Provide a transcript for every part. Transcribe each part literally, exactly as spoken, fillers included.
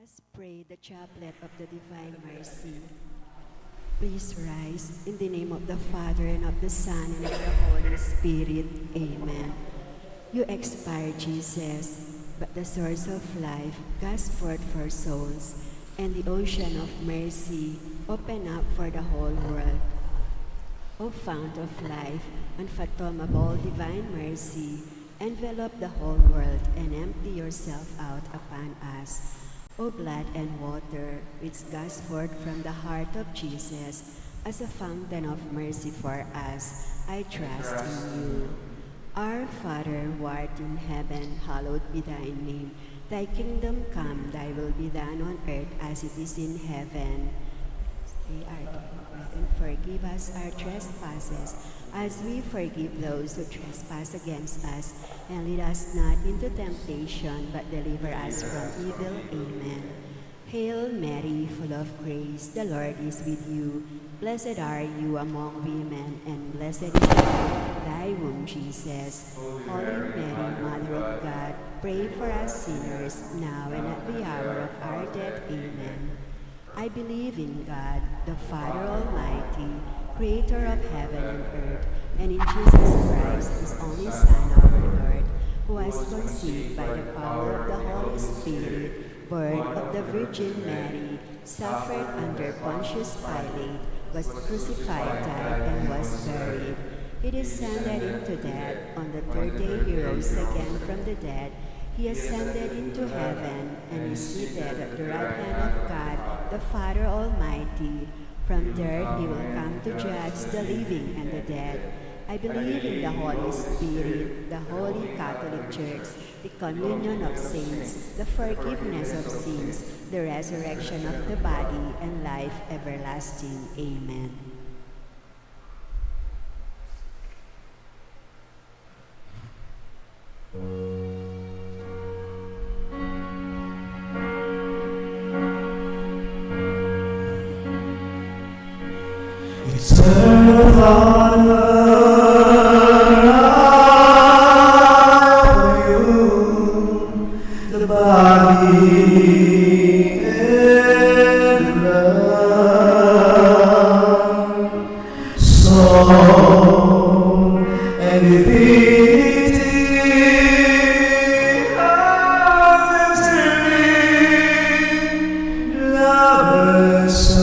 Let's pray the chaplet of the Divine Mercy. Please rise in the name of the Father, and of the Son, and of the Holy Spirit. Amen. You expired, Jesus, but the source of life gush forth for souls, and the ocean of mercy open up for the whole world. O fount of life, unfathomable divine mercy, envelop the whole world and empty yourself out upon us. O blood and water, which gush forth from the heart of Jesus as a fountain of mercy for us, I trust in you. Our Father, who art in heaven, hallowed be thy name. Thy kingdom come, thy will be done on earth as it is in heaven. Pay our daily bread and forgive us our trespasses, as we forgive those who trespass against us. And lead us not into temptation, but deliver us from evil. Amen. Hail Mary, full of grace, the Lord is with you. Blessed are you among women, and blessed is the fruit of thy womb, Jesus. Holy Mary, Mother of God, pray for us sinners, now and at the hour of our death. Amen. I believe in God, the Father Almighty, creator of heaven and earth, and in Jesus Christ, his only Son, our Lord, who was conceived by the power of the Holy Spirit, born of the Virgin Mary, suffered under Pontius Pilate, was crucified, died, and was buried. He descended into death. On the third day he rose again from the dead. He ascended into heaven and is seated at the right hand of God, the Father Almighty. From there he will come to judge the living and the dead. I believe in the Holy Spirit, the Holy Catholic Church, the communion of saints, the forgiveness of sins, the resurrection of the body, and life everlasting. Amen. Eternal Father, I offer you the body and blood, soul and divinity of the living, blessed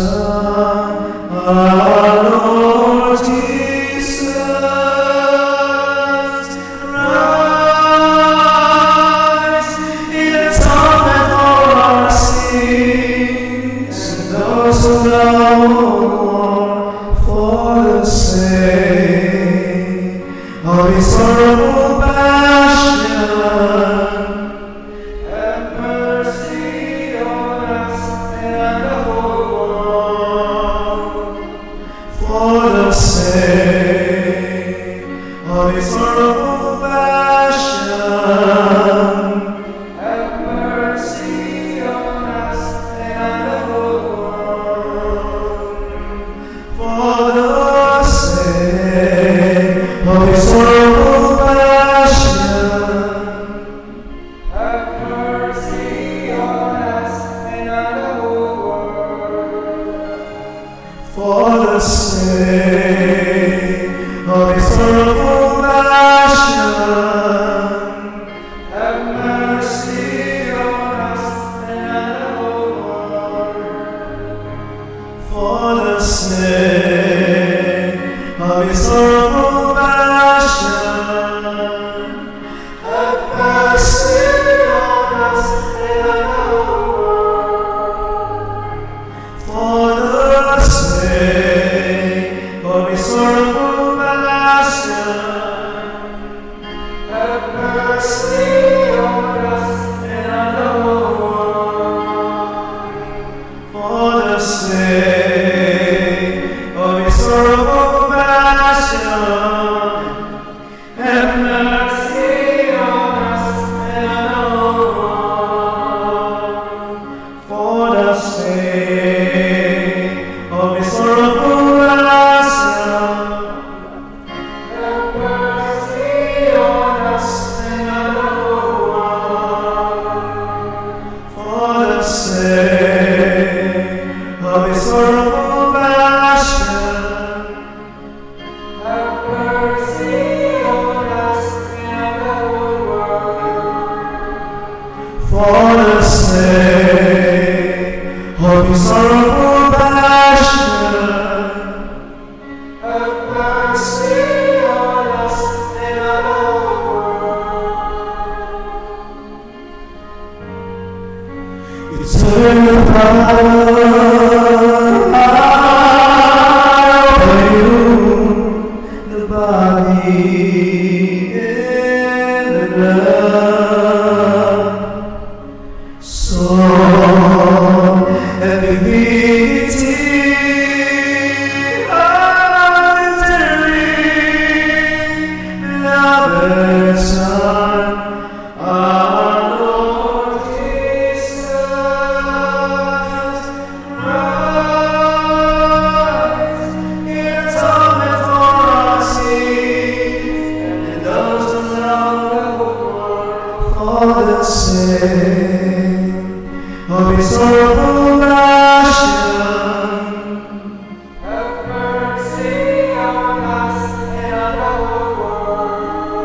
our Lord Jesus Christ, in atonement for our sins, and those who know for the sake of his sorrowful passion. Have mercy on us and the whole world. For the sake of his sorrowful passion. Have mercy on us and the whole world. For the sake of his sorrowful passion. Have mercy on us and on the whole world. For the sake of his sorrowful passion. Have mercy on us and on the whole world. For the sake of his sorrowful passion. Have mercy on us and on the whole world. For the sake of his sorrowful passion. Have mercy on us and on the whole world. For the sake of his sorrowful passion. Have mercy on us and on the whole world. For the sake of his sorrowful passion. Have mercy on us and on the whole world. For the sake Veni, Veni, Veni, Lamb and Son, our Lord Jesus Christ, he atonement for our sins, and does allow for the sake of his sorrowful passion. Have mercy on us and on the whole world.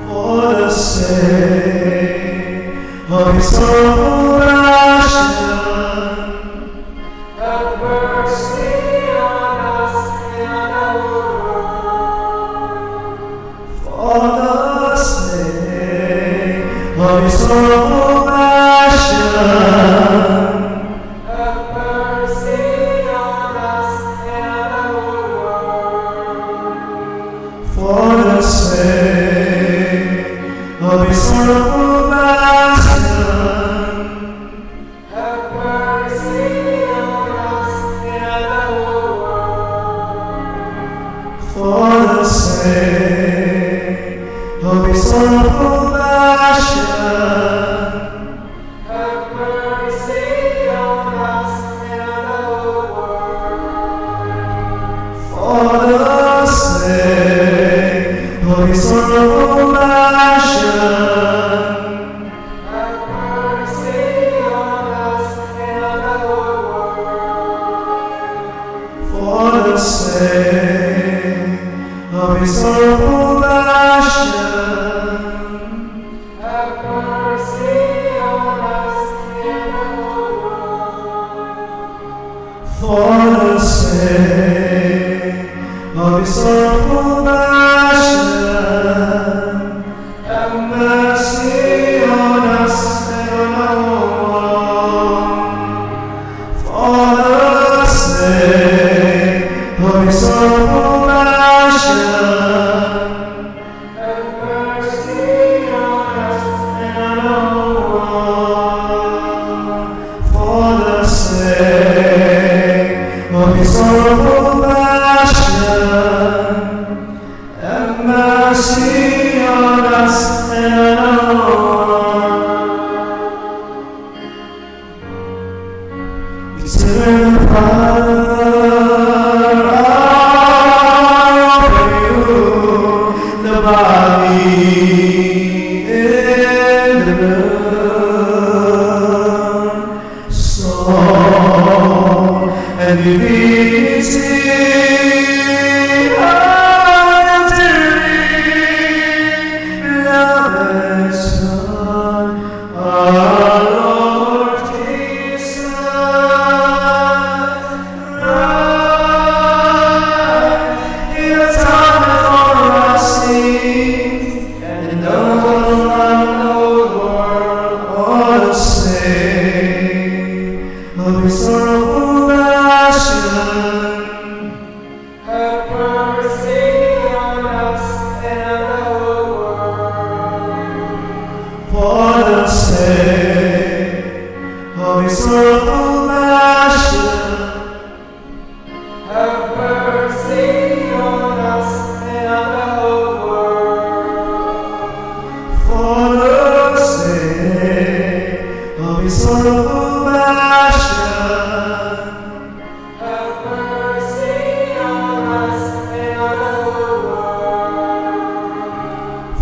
For the sake of his sorrowful passion. Have mercy on us and on the whole world. For the sake of his sorrowful passion. Have mercy on us and on the whole world. For the sake of his sorrowful passion. Have mercy on us and on the whole world. For the sake of his sorrowful passion. Have mercy on us and on the whole world. For the sake of his sorrowful passion. Have mercy on us and on the whole world. For the sake of his sorrowful passion. Have mercy on us and on the whole world. For the sake of his sorrowful passion. Have mercy on us and on the whole world. For the sake of his sorrowful passion. Have mercy on us and on the whole world. For the sake of his sorrowful passion. Have mercy on us and on the whole world. Eternal Father, I offer you the body and the blood, soul and divinity of the Beloved Son, our Lord Jesus Christ, he atonement for our sins, and those around the world for the sake of his sorrowful passion. Have mercy on us and on the whole world. For the sake of his sorrowful passion. Have mercy on us and on the whole world. For the sake of his sorrowful passion. Have mercy on us and on the whole world.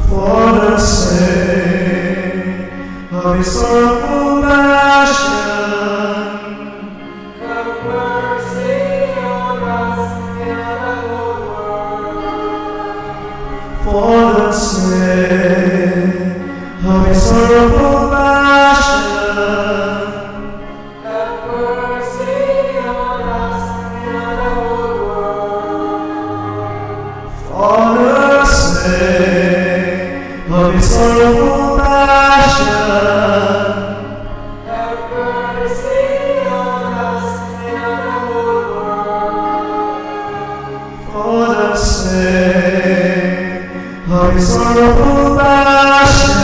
For the sake of his sorrowful passion. Have mercy on us and on the whole world. For the sake of his sorrowful passion. Have mercy on us and on the whole world. For the sake of his sorrowful passion. Have mercy on us and on the whole world. For the sake of his sorrowful passion.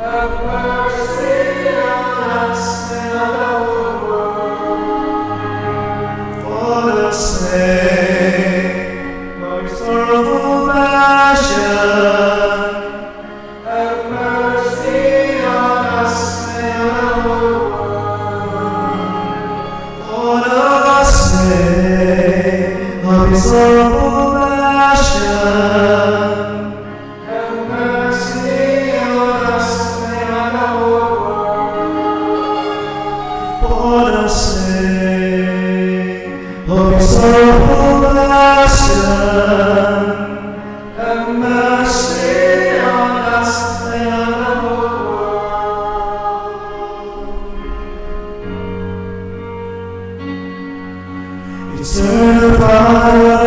Have mercy For the sake of his sorrowful passion, have mercy on us and on the whole world. Eternal Father,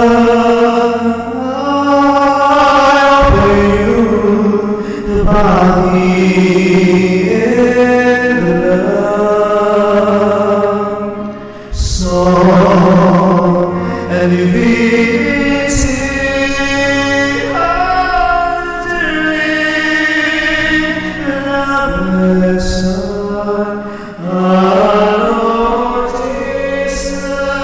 I offer you the body and the blood, soul and divinity of the risen and blessed our Lord Jesus Christ,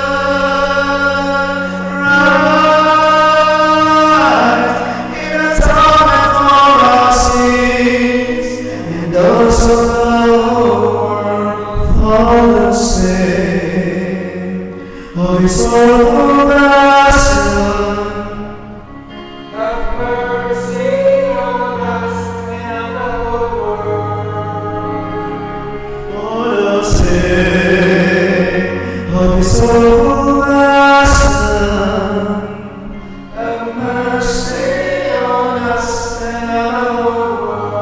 in atonement for our sins and those of the whole world, for the sake of his sorrowful passion. Have mercy on us and on the whole world. For the sake of his sorrowful passion, have mercy on us and on the whole world.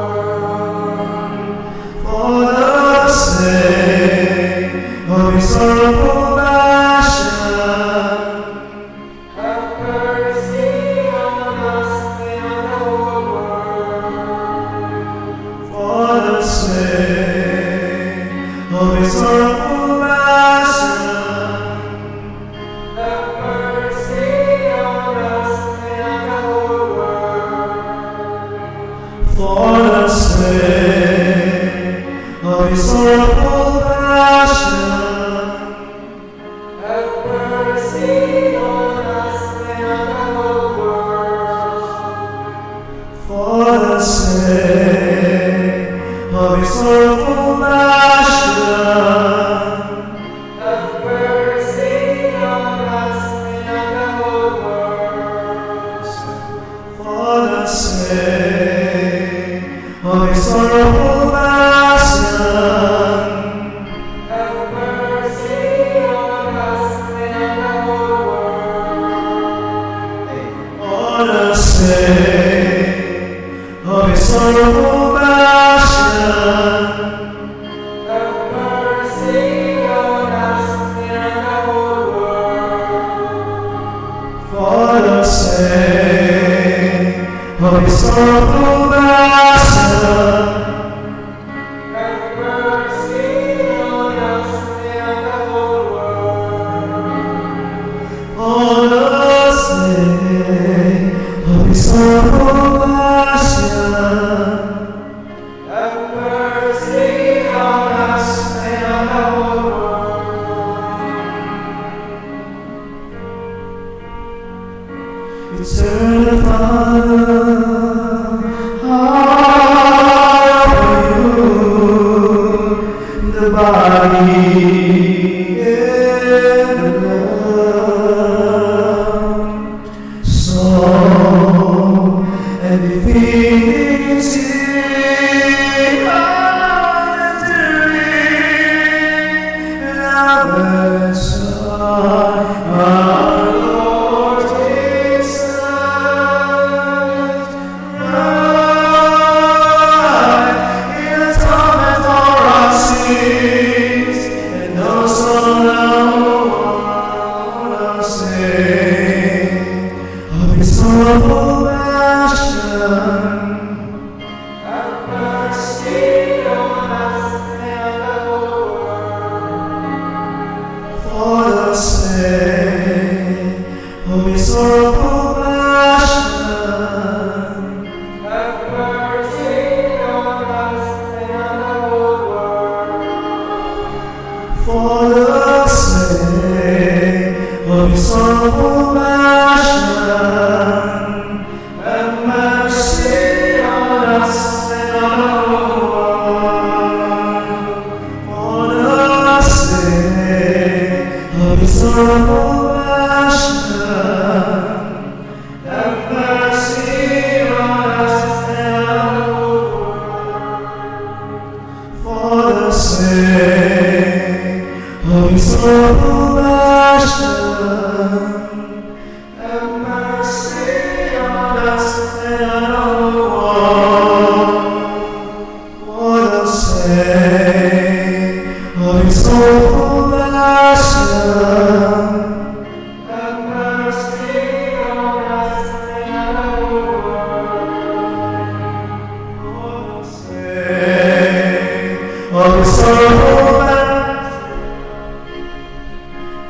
For the sake of his sorrowful passion, have mercy on us and on the whole world. For the sake of his sorrowful passion, have mercy on us and on the whole world. For the sake of his sorrowful passion, have mercy on us and on the whole world. For the sake of his sorrowful passion, have mercy on us and on the whole world. For the sake of his sorrowful passion, have mercy on us and on the whole world. For the sake of his sorrowful passion, have mercy on us and on the whole world. For the sake of his sorrowful passion, have mercy on us and on the whole world. For the sake of his sorrowful passion, have mercy on us and on the whole world. Eternal Father, I offer you the body and the blood, soul and divinity of the risen and blessed our Lord Jesus Christ, in atonement for our sins and those of the whole world. For the sake of his sorrowful passion, have mercy on us and on the whole world. For the sake of his sorrowful passion, have mercy on us and on the whole world. For the sake of his sorrowful passion, have mercy on us and on the whole world. For the sake of his sorrowful passion, have mercy on us and on the whole world. For the sake His sorrowful passion, have mercy on us and on the world. For the sake of his sorrowful passion, have mercy on us and on the world. For the sake of his sorrowful passion,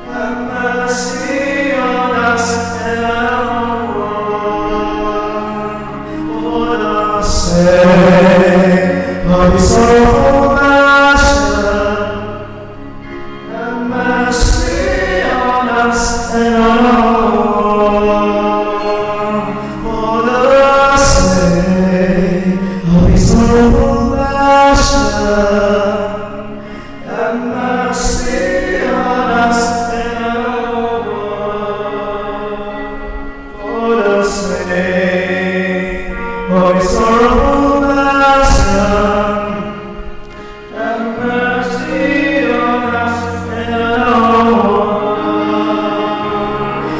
have mercy on us and on the world. For the sake of his sorrowful passion, have mercy on us and on the world. For the sake of his sorrowful passion, have mercy on us and on the world. For the sake of his sorrowful passion, have mercy on us and on the world.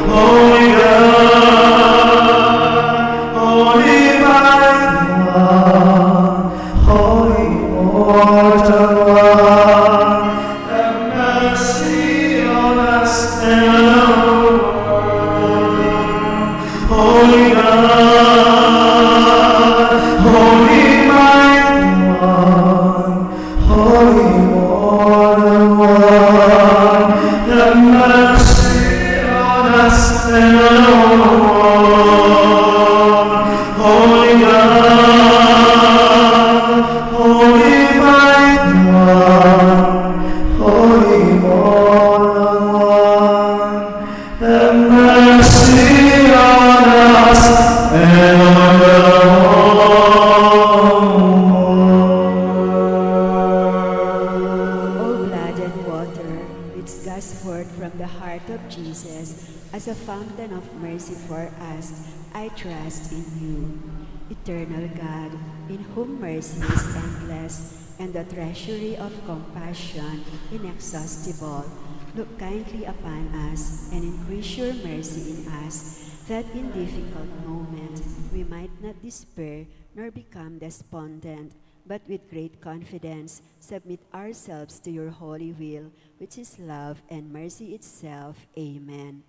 Holy God, holy mighty one, holy immortal one, have mercy on us and on the world. Holy God, holy mighty one, holy immortal one, have mercy on us and on the world. Holy God, holy mighty one, holy immortal one, have mercy on us and on the world. O blood and water, which gush forth from the heart of Jesus as a fountain of mercy for us, I trust in you. Eternal God, in whom mercy is endless and the treasury of compassion inexhaustible, look kindly upon us and increase your mercy in us, that in difficult moment we might not despair nor become despondent, but with great confidence submit ourselves to your holy will, which is love and mercy itself. Amen.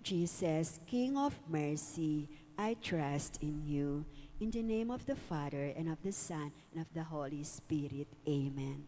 Jesus, King of mercy, I trust in you. In the name of the Father, and of the Son, and of the Holy Spirit. Amen.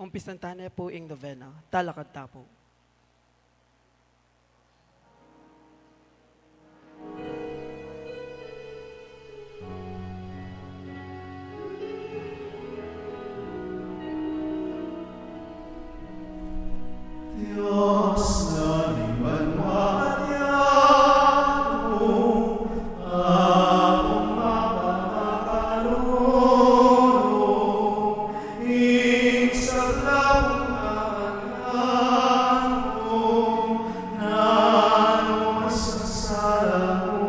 Umpisan ta ne pu ing novena. Talakad ta pu. Dios na ning banua at yatu, Apung mapamakalulu, ing sablang pangalan mu, nanu masasala mu,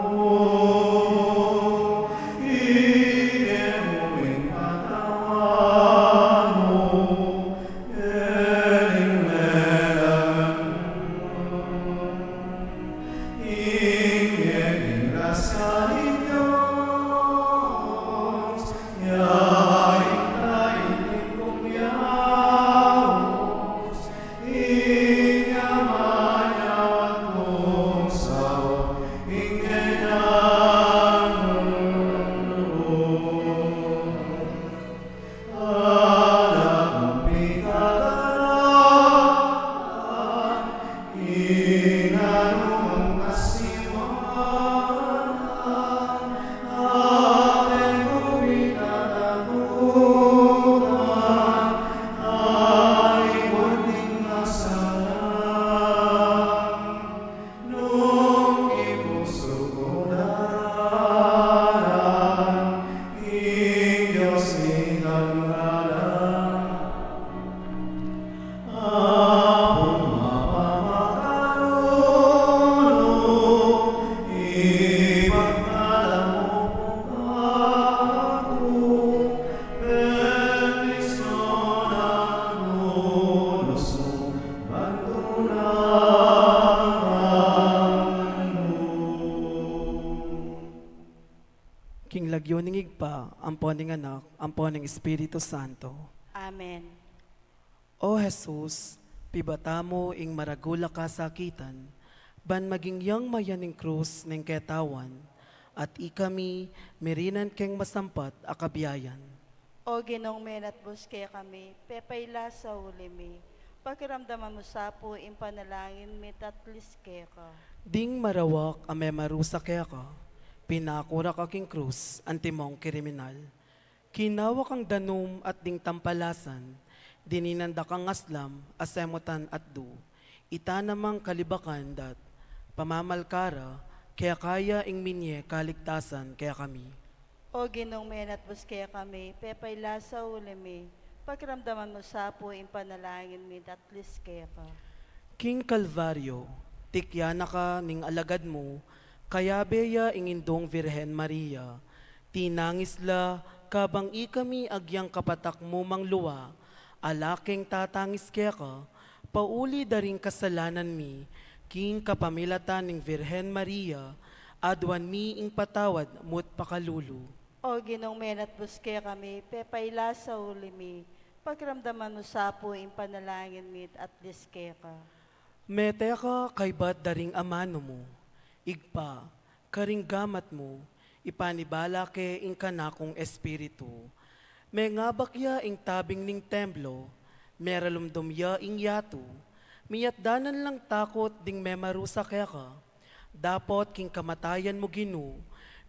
ibie mu ing katawan mu, Nung ipusu ku dalan, ing Dios ning kaluguran. Apung mapamakalulu, ipagkalub mu pu kaku, bendisyun at lulus mu. King lagyu ning Ibpa, ampo ning Anak, ampo ning Espiritu Santo. Amen. O Jesus, pibata mu ing maragul a kasakitan, ban maging yang mayan ing krus ning ketawan, at ikami mirinan keng masampat a kabiayan. O Ginung menatbus kekami, pepailas a uli mi, pakiramdaman mu sa pu ing panalangin mi at atlis keka. Ding marawak a memarusa keka, pinaku ra ka king krus antimong kriminal. Kinawa kang danum at ding tampalasan, dininan da kang aslam a semutan at du. Ita namang kalibakan dat pamamalkara, kaya kaya ing minye kaligtasan kekami. O Ginung menatbus kekami, pepailas a uli mi, pakiramdaman mu sa pu ing panalangin mi at atlis keka. King Kalbaryo, tikyan na ka ning alagad mu, kayabe ya ing Indung Virgen Maria. Tinangis la, kabang ikami agyang kapatak mu manglua, ala keng tatangis keka, pauli da ring kasalanan mi, king kapamilatan ning Virgen Maria, aduan mi ing patawad mu't pakalulu. O Ginung menatbus kekami, pepailas a uli mi, pakiramdaman mu sa pu ing panalangin mi at atlis keka. Mete ka kaybat da ring amanu mu, Ibpa, karing gamat mu, ipanibala ke ing kanakung espiritu. Mengabak ya ing tabing ning templo, meralumdum ya ing yatu, miyatdanan lang takut ding memarusa keka. Dapot king kamatayan mu, Ginu,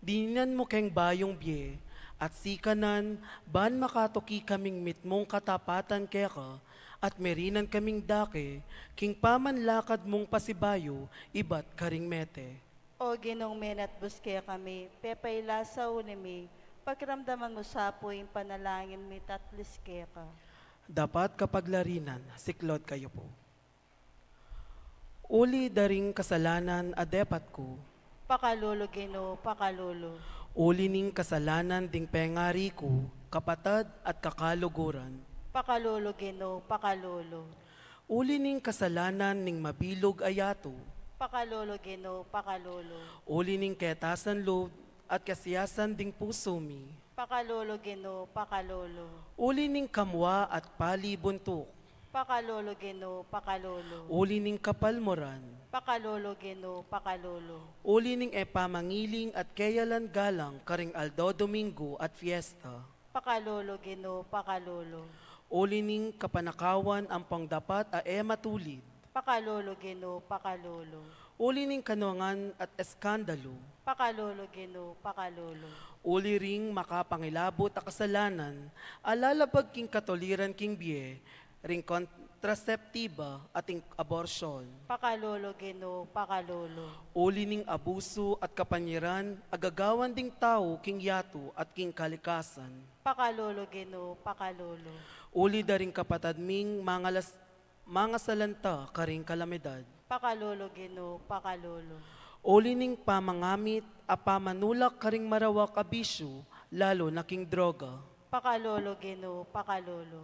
dininan mu keng bayung bie, at sikanan ban makatuki kaming mitmung katapatan keka, at merinan kaming dake king pamanlakad mung pasibayu ibat karing mete. O Ginung menatbus kekami, pepailas a uli mi, pakiramdaman mu sa pu ing panalangin mi at atlis keka. Dapat kapaglarinan, siklaud kayu pu. Uli da ring kasalanan a depat ku. Pakalulu, Ginu, pakalulu. Uli ning kasalanan ding pengari ku, kapatad at kakaluguran. Pakalulu, Ginu, pakalulu. Uli ning kasalanan ning mabilug a yatu. Pakalulu, Ginu, pakalulu. Uli ning ketasan lub at kasiasan ding pusu mi. Pakalulu, Ginu, pakalulu. Uli ning kamua at pali buntuk. Pakalulu, Ginu, pakalulu. Uli ning kapalmuran. Pakalulu, Ginu, pakalulu. Uli ning e pamangiling at keyalan galang karing aldo Domingo at fiesta. Pakalulu, Ginu, pakalulu. Uli ning kapanakawan ampong dapat a e matulid. Pakalulu, Ginu, pakalulu. Uli ning kanuangan at eskandalu. Pakalulu, Ginu, pakalulu. Uli ring makapangilabut a kasalanan a lalabag king katuliran king bie, ring kontraseptiba at ing abortion. Pakalulu, Ginu, pakalulu. Uli ning abusu at kapanyiran a gagawan ding tau king yatu at king kalikasan. Pakalulu, Ginu, pakalulu. Uli da ring kapatad ming mangalas-, mangasalanta karing kalamidad. Pakalulu, Ginu, pakalulu. Uli ning pamangamit a pamanulak karing marawak a bisyu, lalu na king droga. Pakalulu, Ginu, pakalulu.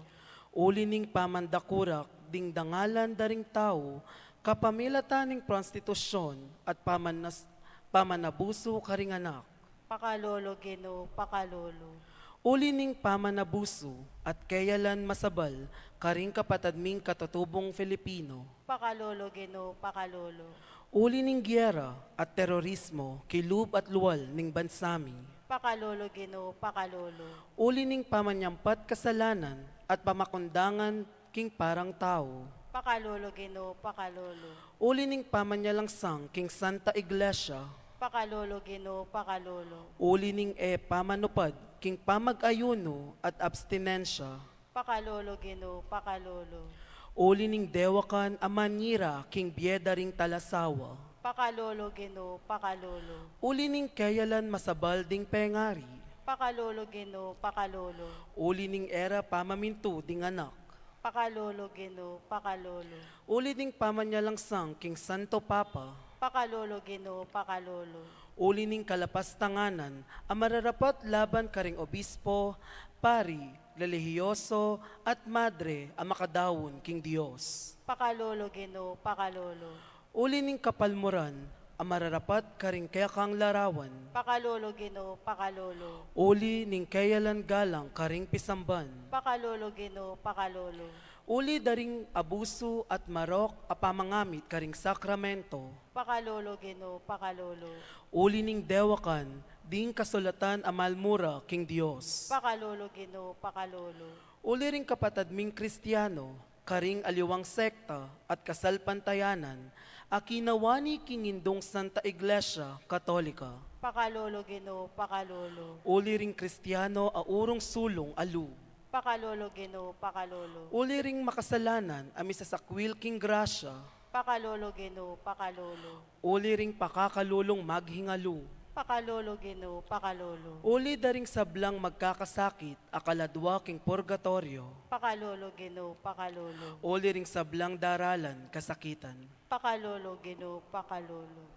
Uli ning pamandakurak ding dangalan da ring tau, kapamilatan ning prostitusyon at pamanas-, pamanabusu karing anak. Pakalulu, Ginu, pakalulu. Uli ning pamanabusu at keyalan masabal karing kapatad ming katutubung Filipino. Pakalulu, Ginu, pakalulu. Uli ning giyera at terorismo kilub at lual ning bansa mi. Pakalulu, Ginu, pakalulu. Uli ning pamanyampat kasalanan at pamakundangan king parang tau. Pakalulu, Ginu, pakalulu. Uli ning pamanyalangsang king Santa Iglesia. Pakalulu, Ginu, pakalulu. Uli ning e pamanupad king pamag-ayunu at abstinensya. Pakalulu, Ginu, pakalulu. Uli ning dewakan a manyira king bie da ring talasawa. Pakalulu, Ginu, pakalulu. Uli ning keyalan masabal ding pengari. Pakalulu, Ginu, pakalulu. Uli ning e ra pamamintu ding anak. Pakalulu, Ginu, pakalulu. Uli ding pamanyalangsang king Santo Papa. Pakalulu, Ginu, pakalulu. Uli ning kalapastanganan a mararapat laban karing obispo, pari, relihiyoso, at madre a makadaun king Dios. Pakalulu, Ginu, pakalulu. Uli ning kapalmuran a mararapat karing kekang larawan. Pakalulu, Ginu, pakalulu. Uli ning keyalan galang karing pisamban. Pakalulu, Ginu, pakalulu. Uli da ring abusu at marok a pamangamit karing sakramento. Pakalulu, Ginu, pakalulu. Uli ning dewakan ding kasulatan a malmura king Dios. Pakalulu, Ginu, pakalulu. Uli ring kapatad ming Kristiano karing aliwang sekta at kasalpantayanan a kinawani king Indung Santa Iglesia Katolika. Pakalulu, Ginu, pakalulu. Uli ring Kristiano a urung sulung a lub. Pakalulu, Ginu, pakalulu. Uli ring makasalanan a misasakwil king grasya. Pakalulu, Ginu, pakalulu. Uli ring pakakalulung maghingalu. Pakalulu, Ginu, pakalulu. Uli da ring sablang magkakasakit a kaladwa king purgatoryo. Pakalulu, Ginu, pakalulu. Uli ring sablang daralan kasakitan. Pakalulu, Ginu, pakalulu.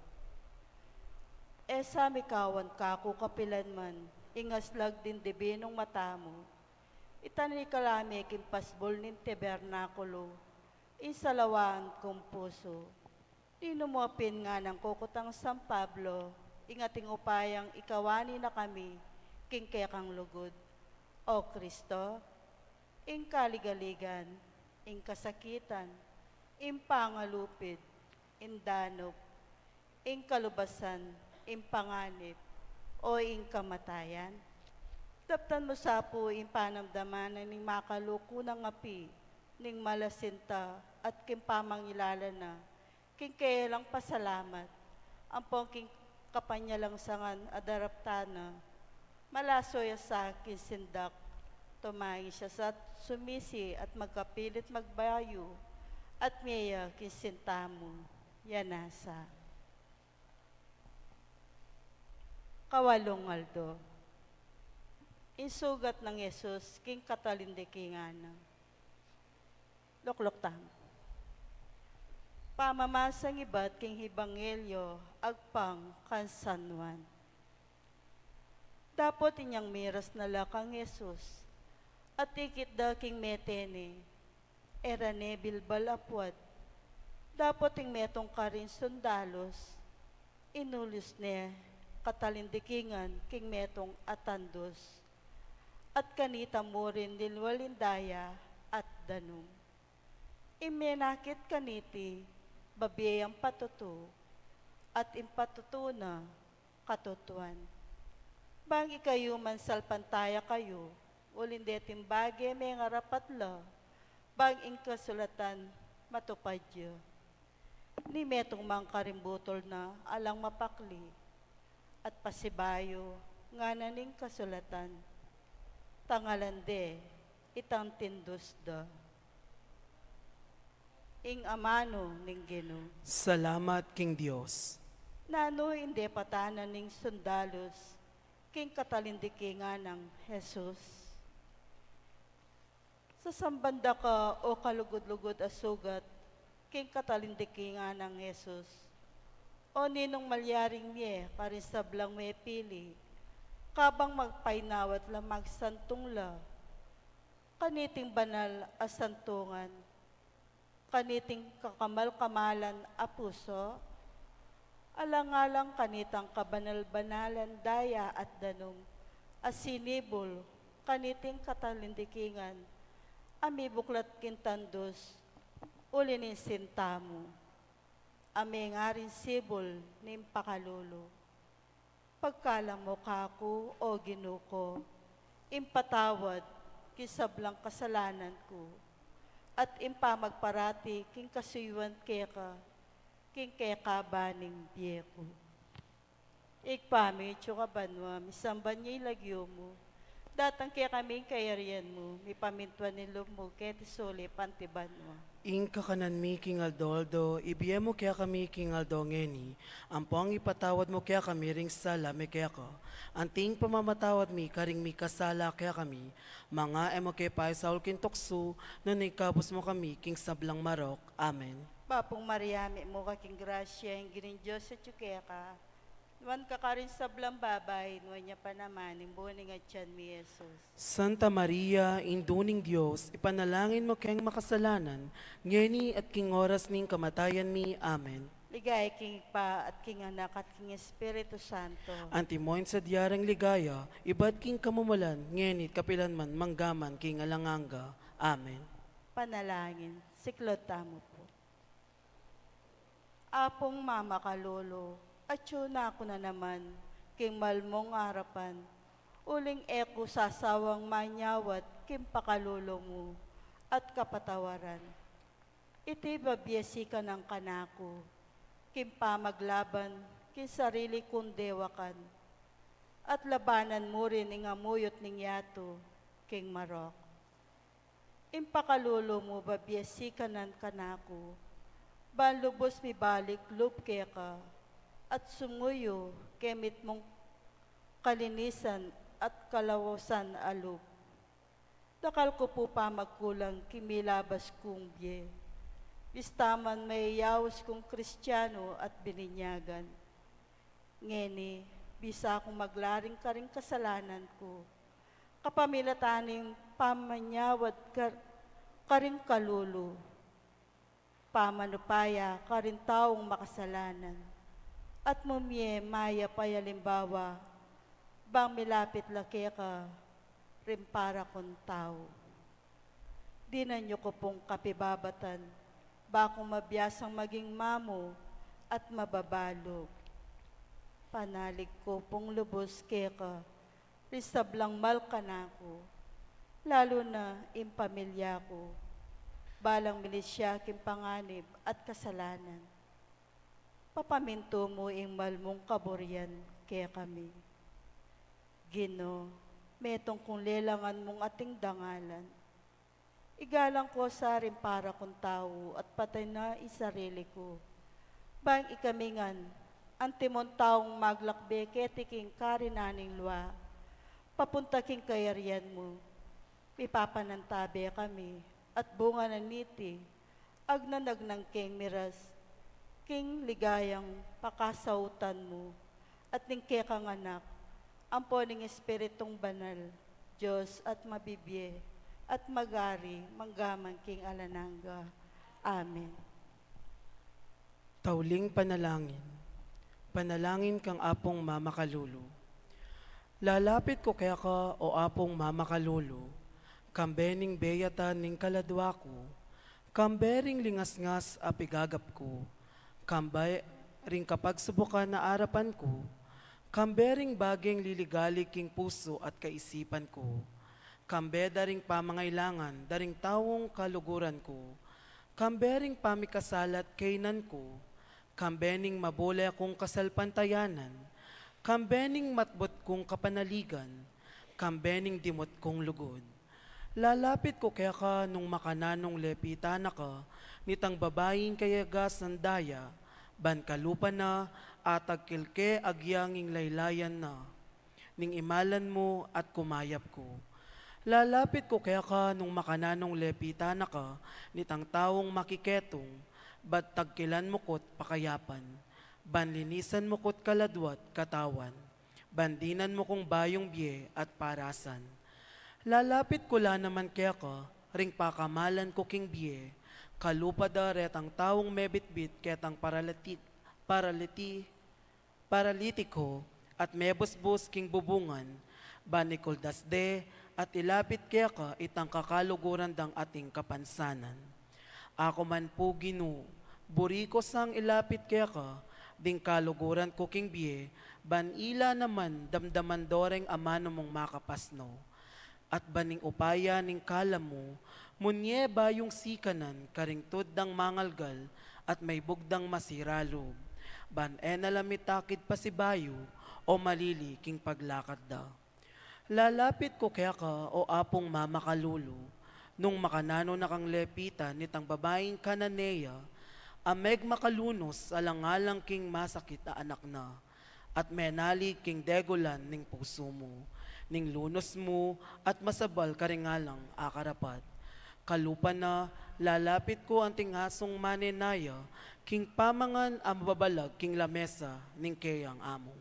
E sa mikawan kaku kapilan man ing aslag ding dibinung mata mu. Itani ka la mi king pasbul ning tabernakulu ing salawaan kung pusu. Dinan mu pin nganang kukutang San Pablo, ing ating upayang ikawani na kami king kekang lugud. O Kristo, ing kaligaligan, ing kasakitan, ing pangalupid, ing danup, ing kalubasan, ing panganib, o ing kamatayan. Daptan mu sa pu ing panamdaman na ning makaluku nang api ning malasinta at king pamangilala na king keyalang pasalamat, ampong king kapanyalangsangan a daraptan na, malaso ya sa king sindak, tumangi ya sa sumisi at magkapilit magbayu, at mie ya king sinta mu. Ya nasa. Kawalung aldo. Ing sugat nang Jesus king katalindikingan na. Lukluk tamu. Pamamasang ibat king Ebanghelyo agpang kang San Juan. Dapot inyang miras na la kang Jesus, at ikit da king mete ne, e ra ne bilbal a puat. Dapot ing metung karing sundalus, inulus ne katalindikingan king metung a tandus, at kanita murin linwal ing daya at danum. Ing menakit kaniti, babie yang patutu, at ing patutu na, katutuan. Bang ikayu man salpantaya kayu, Uling deting bage mengarapat la, bang ing kasulatan matupad ya. Ni metung man karing butul na alang mapakli, at pasibayu ngana ning kasulatan, tangalan de itang tindus da. Ing amanu ning Ginu. Salamat king Dios. Nanu ing depatan na ning sundalus king katalindikingan nang Jesus? Sasamban da ka o kalugud-lugud a sugat king katalindikingan nang Jesus? O ninung malyaring mie karing sablang mepili, kabang magpainawa at la magsantung la kaniting banal a santungan, kaniting kakamal-kamalan a pusu, alang-alang kanitang kabanal-banalan daya at danum a sinibul kaniting katalindikingan a mibuklat king tandus uli ning sinta mu, a mengaring sibul ning pakalulu. Pagkalam mu kaku, o Ginu ku, ing patawad king sablang kasalanan ku, at ing pamagparati king kasuyuan keka king kekaban ning bie ku. Ibpa mi, atsu ka banua, misamban ya ing lagyu mu, datang kekami ing kayarian mu, mipamintuan ing lub mu keti sulip anti banua. Ing kakanan mi king aldo-aldo ibie mu kekami king aldo ngeni, ampong ipatawad mu kekami ring sala mi keka, anti ing pamamatawad mi karing mikasala kekami, manga e mu ke paisaul king tuksu, nune ikabus mu kami king sablang marok. Amen. Bapu Maria, mitmu ka king grasya, ing Ginung Dios atsu keka. Nuan ka karing sablang babai, nuan ya pa naman ing bunga ning atian mu, i Jesus. Santa Maria, Indu ning Dios, ipanalangin mu keng makasalanan, ngeni at king oras ning kamatayan mi. Amen. Ligaya king Ibpa, at king Anak, at king Espiritu Santo. Antimo ing sadya rang ligaya, ibat king kamumulan, ngeni at kapilan man, mangga man king alang angga. Amen. Panalangin, siklaud tamu pu. Apung mamakalulu, atsu na ku na naman king malmung arapan, uling e ku sasawang manyawad king pakalulu mu at kapatawaran. Iti babie sikanan kanaku king pamaglaban king sarili kung dewakan, at labanan mu rin ing amuyut ning yatu king marok. Ing pakalulu mu babie sikanan kanaku, ban lubus mibalik lub keka, at sumuyu keng mitmung kalinisan at kalausan a lub. Dakal ku pu pamagkulang king milabas kung bie, bista man mayayaus kung Kristianu at bininyagan. Ngeni, bisa kung maglaring karing kasalanan ku, kapamilatan ning pamanyawad kar-, karing kalulu, pamanupaya karing taung makasalanan, at mumie mayap a alimbawa, bang milapit la keka ring para kung tau. Dinan yu ku pung kapibabatan, ba kung mabiasang maging mamu at mababalug. Panalig ku pung lubus keka ring sablang mal kanaku, lalu na ing pamilya ku, balang milisya king panganib at kasalanan. Papamintu mu ing mal mung kaburian kekami. Ginu, metung kung lelangan mung ating dangalan. Igalang ku sa ring para kung tau at pati na ing sarili ku. Bang ikami ngan, antimong taung maglakbe keti king karinan ning lua, papunta king kayarian mu, mipapanantabe kami, at bunga na niti, agnanagnang keng miras king ligayang pakasautan mu, at ning kekang Anak, ampo ning Espiritung Banal, Dios at mabibie, at mag-ari manggaman king alang angga. Amen. Tauling panalangin. Panalangin kang Apung Mamakalulu. Lalapit ku keka, o Apung Mamakalulu, kambe ning beyatan ning kaladua ku, kambe ring lingasngas a pigagap ku, kambe ring kapagsubukan a arapan ku, kambe ring bageng liligalig king pusu at kaisipan ku, Kambe da ring pamangailangan da ring taung kaluguran ku, kambe ring pamikasalat kaynan ku, kambe ning mabule kung kasalpantayanan, kambe ning matbut kung kapanaligan, kambe ning dimut kung lugud. Lalapit ku keka nung makananung lepitan na ka nitang babaing kayagasan daya, ban kalupa na atagkil ke agyang ing laylayan na. Ning imalan mu at kumayap ku. Lalapit ku keka nung makananung lepitan na ka nitang taung makiketung, bat tagkilan mu ku't pakayapan, ban linisan mu ku't kaladwa't katawan, ban dinan mu kung bayung bie at parasan. Lalapit ku la naman keka ring pakamalan ku king bie, kalupa da retang taung mebitbit ketang paraliti-, paraliti-, paralitiko at mebusbus king bubungan, ban ikuldas de at ilapit keka itang kakaluguran dang ating kapansanan. Aku man pu Ginu, buri ku sang ilapit keka ding kaluguran ku king bie, ban ila naman damdaman do reng amanu mung makapasnu. At ban ing upaya ning kalam mu, munye bayung sikanan karing tud dang mangalgal at maibug dang masira lub, ban e na la mitakid pasibayu o malili king paglakad da. Lalapit ku keka, o Apung mamakalulu, nung makananu na kang lepitan nitang babaing Cananea, a megmakalunus alang-alang king masakit a anak na, at menalig king degulan ning pusu mu, ning lunus mu at masabal karing alang a karapat. Kalupa na, lalapit ku anting asung manenaya king pamangan a mababalag king lamesa ning keyang amu.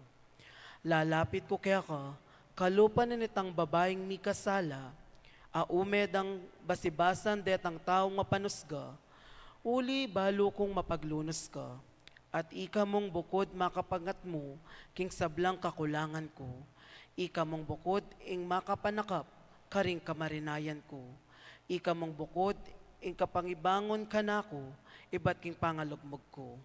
Lalapit ku keka, kalupa na nitang babaing mikasala, a ume dang basibasan detang taung mapanusga, uli balu kung mapaglunus ka. At ika mung bukud makapangatmu king sablang kakulangan ku. Ika mung bukud ing makapanakap karing kamarinayan ku. Ika mung bukud ing kapangibangun kanaku ibat king pangalugmug ku.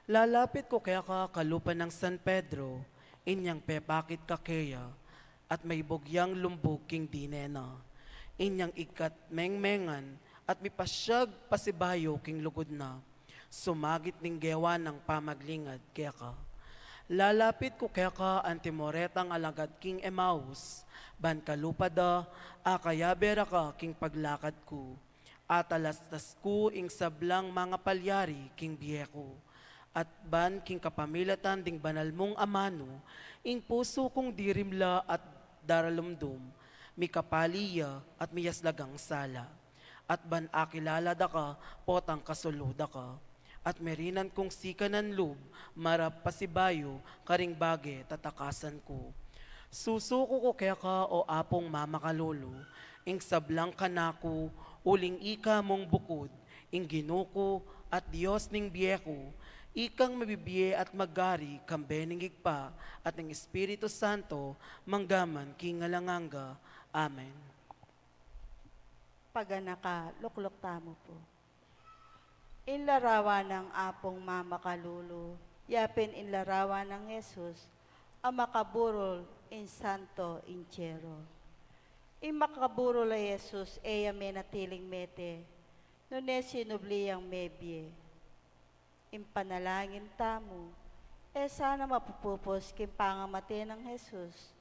Lalapit ku keka kalupa nang San Pedro, inyang pepakit ka keya, at maibug yang lumbug king dine na. Inyang igkat mengmengan at mipasyag pasibayu king lugud na, sumagit ning gewa nang pamaglingad keka. Lalapit ku keka antimo retang alagad king Emaus, ban kalupa da, akayabe ra ka king paglakad ku. Atalastas ku ing sablang mangapalyari king bie ku, at ban king kapamilatan ding banal mung amanu, ing pusu kung dirimla at daralumdum, mikapali ya at miyaslagang sala. At ban akilala da ka, potang kasulu da ka. At merinan kung sikanan lub, marap pasibayu karing bage tatakasan ku. Susuku ku keka, o Apung mamakalulu, ing sablang kanaku, uling ika mung bukud, ing Ginu ku at Dios ning bie ku, ikang mabibie at magari kambe ning Ibpa at ning Espiritu Santo, manggaman king alang angga. Amen. Paganaka, lukluk tamu pu. Ing larawan nang Apung mamakalulu, yapin ing larawan nang Jesus a makaburul ing Santo Entierro. Ing makaburul a Jesus e ya menatiling mete, nune sinubli yang mebie. Ing panalangin tamu, e sana mapupupus king pangamate nang Jesus,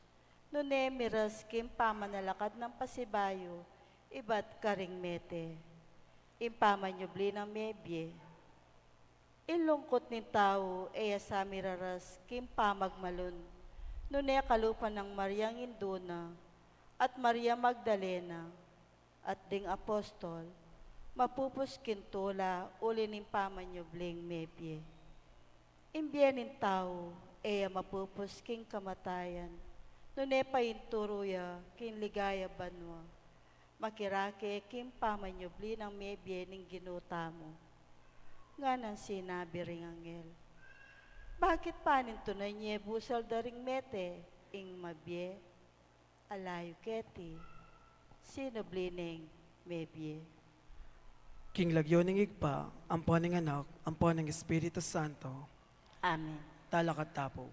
nune miras king pamanalakad nang pasibayu ibat karing mete, ing pamanyubli nang mebie. Ing lungkut ning tau e ya sa miraras king pamagmalun, nune kalupa nang Mariang indu na at Maria Magdalena at ding apostol, mapupus king tula uli ning pamanyubling mebie. Ing bie ning tau e ya mapupus king kamatayan, nune painturu ya king ligaya banua, makirake king pamanyubli nang mebie ning Ginu tamu. Nganang sinabi ring anghel, "Bakit panintunan ye busal da ring mete ing mabie?" Alayu keti, sinubli neng mebie. King lagyu ning Ibpa, ampo ning Anak, ampo ning Espiritu Santo. Amen. Talakad ta pu.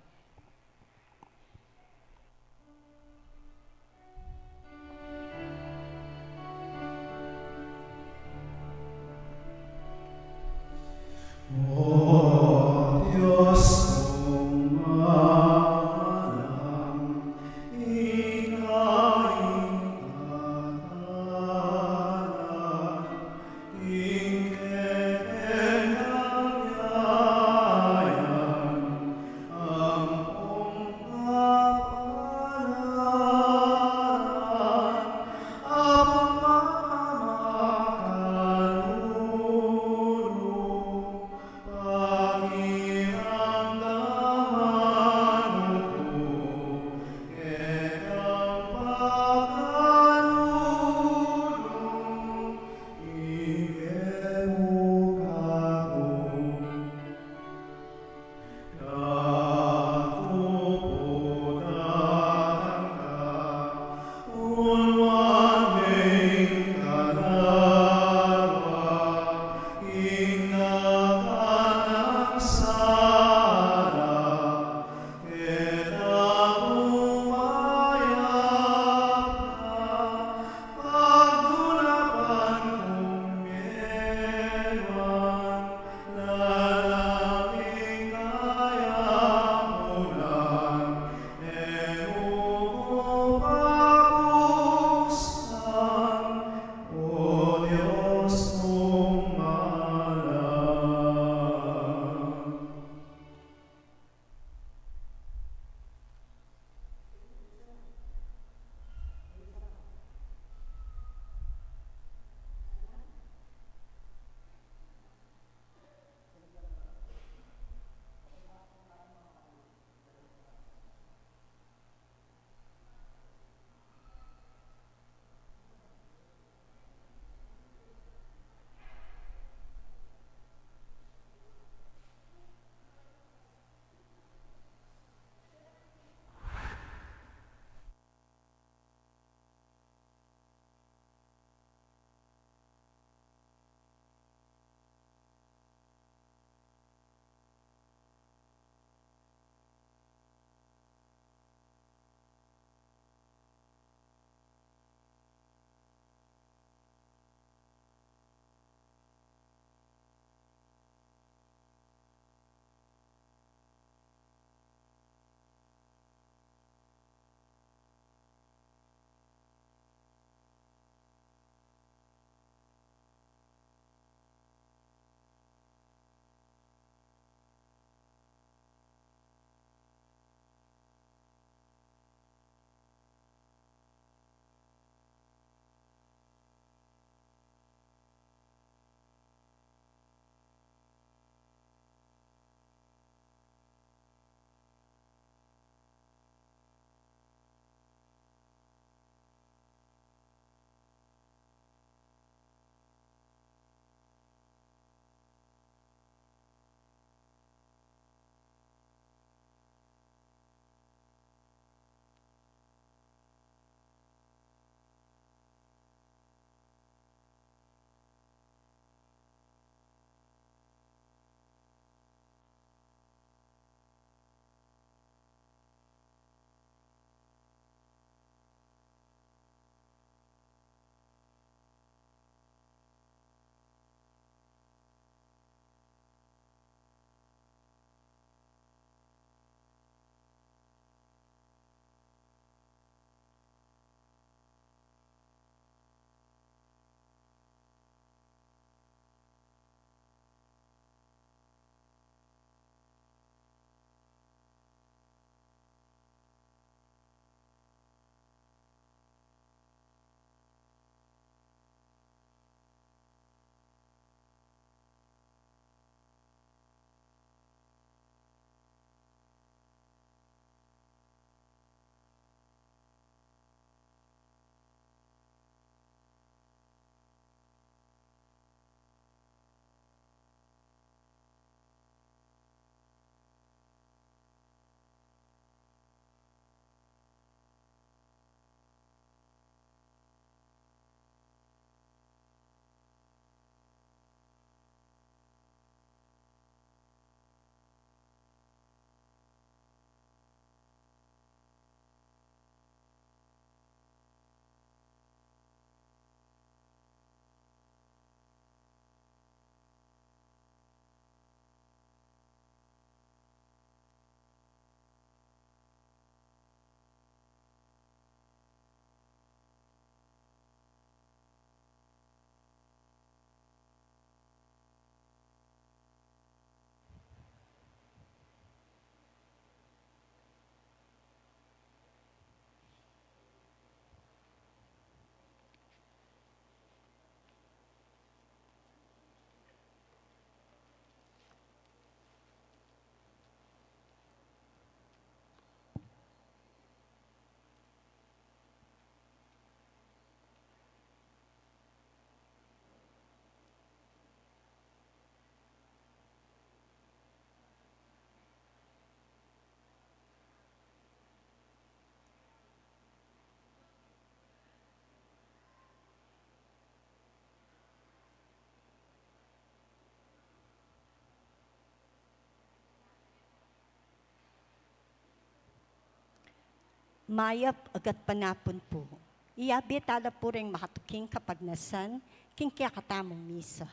Mayap a gatpanapun pu. Iyabe tala pu reng makatuking kapagnasan king kekatamung misa.